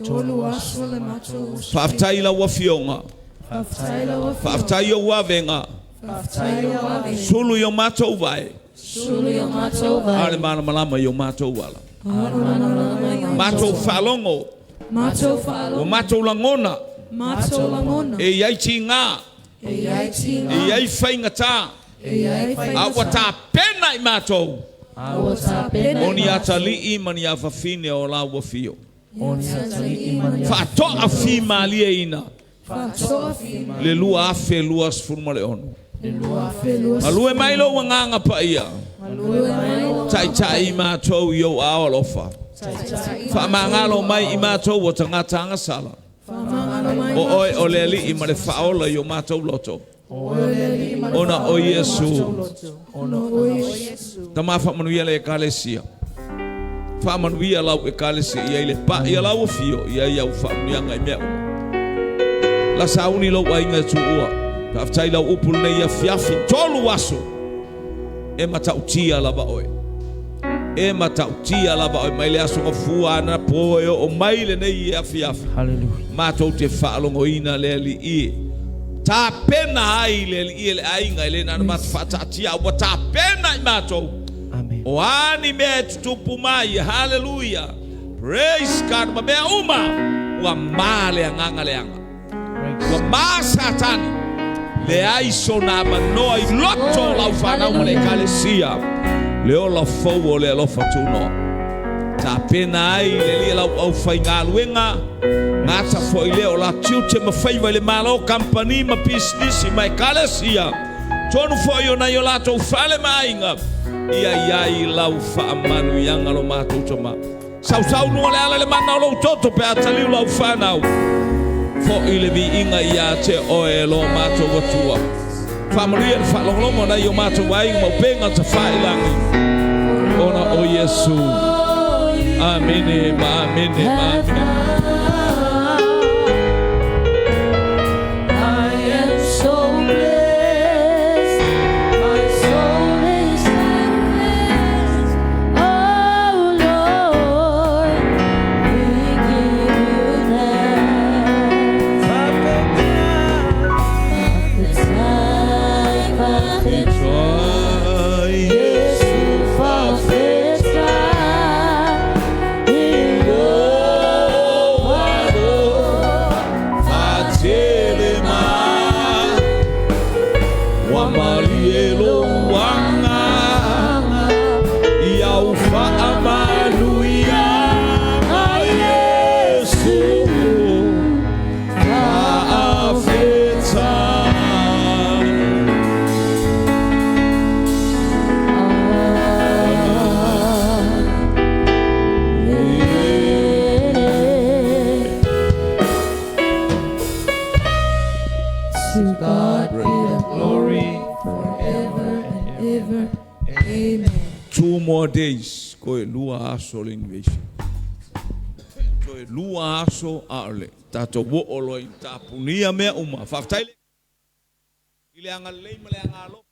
Tolu aso le matou osofaiga. Faafetai i lau Afioga. Faafetai i lau Afioga. Faafetai i ou avega. Faafetai i ou avega. Sulu i o matou vae. Sulu i o matou vae. A o le malamalama i o matou ala. A o le malamalama i o matou faalogo. Matou faalogo. Ua matou lagona. Matou lagona. E i ai tiga. E i ai tiga. E i ai faigata. E i ai faigata. A ua tapena i matou. A ua tapena i matou. O ni atalii ma ni afafine o lau afio. O ni atalii ma ni afafine. Faatoafimalieina. Faatoafimalieina. Le 2026. Le 2026. Galue mai lou Agaga Paia. Galue mai lou Agaga Paia. Taitai i matou i ou aao alofa. Taitai i matou i ou aao alofa. Faamagalo mai i matou o tagata agasala. Faamagalo mai O oe o le Alii ma le Faaola i o matou loto. O oe o le Alii ma le Ona o Faaola i o Iesu. matou loto. Ona o Iesu. Tama faamanuia le Ekalesia. Faamanuia lau Ekalesia ia i le pai a lau afio ia i au faamanuiaga i mea uma. La sauni lou aiga e tuua. Faafetai lau upu lenei afiafi. Tolu aso e matautia lava oe. E matautia lava oe mai le aso gafua anapo e oo mai lenei afiafi. Hallelujah. Matou te faalogoina le Alii e tapena ai le Alii e le aiga e le na ona matou faataatia a ua tapena i matou. Amen. O a ni mea e tutupu mai, hallelujah, praise God, ma mea uma, ua ma le agaga leaga. Ua ma Satani, leai sona avanoa i loto o lau fanau ma le Ekalesia, le ola fou o le alofa tunoa. Tapena ai le Alii e lau aufaigaluega, gata foi lea o la tiute ma faiva i le Malo, kamupani ma pisinisi ma Ekalesia, tonu foi o nai o latou fale ma aiga, ia i ai lau faamanuiaga lo matou tama. Sausau luga le ala i le mana o lou toto pe a taliu lau fanau. Foi le viiga ia te oe e lo matou Atua. Faamanuia le faalogologo nai o matou aiga ma upega tafailagi ona o Iesu. Amene ma amene ma amene. I am so blessed, my soul is at rest. Oh Lord, we give you thanks. Faafetai, faafetai, Iesu, faafetai, i lou. To God be the glory forever and ever. Amen. 2 more days, toe 2 aso le invasion. Toe 2 aso a o le tatou oo loa i tapunia mea uma. Faafetai le i le agalelei ma le agalofa.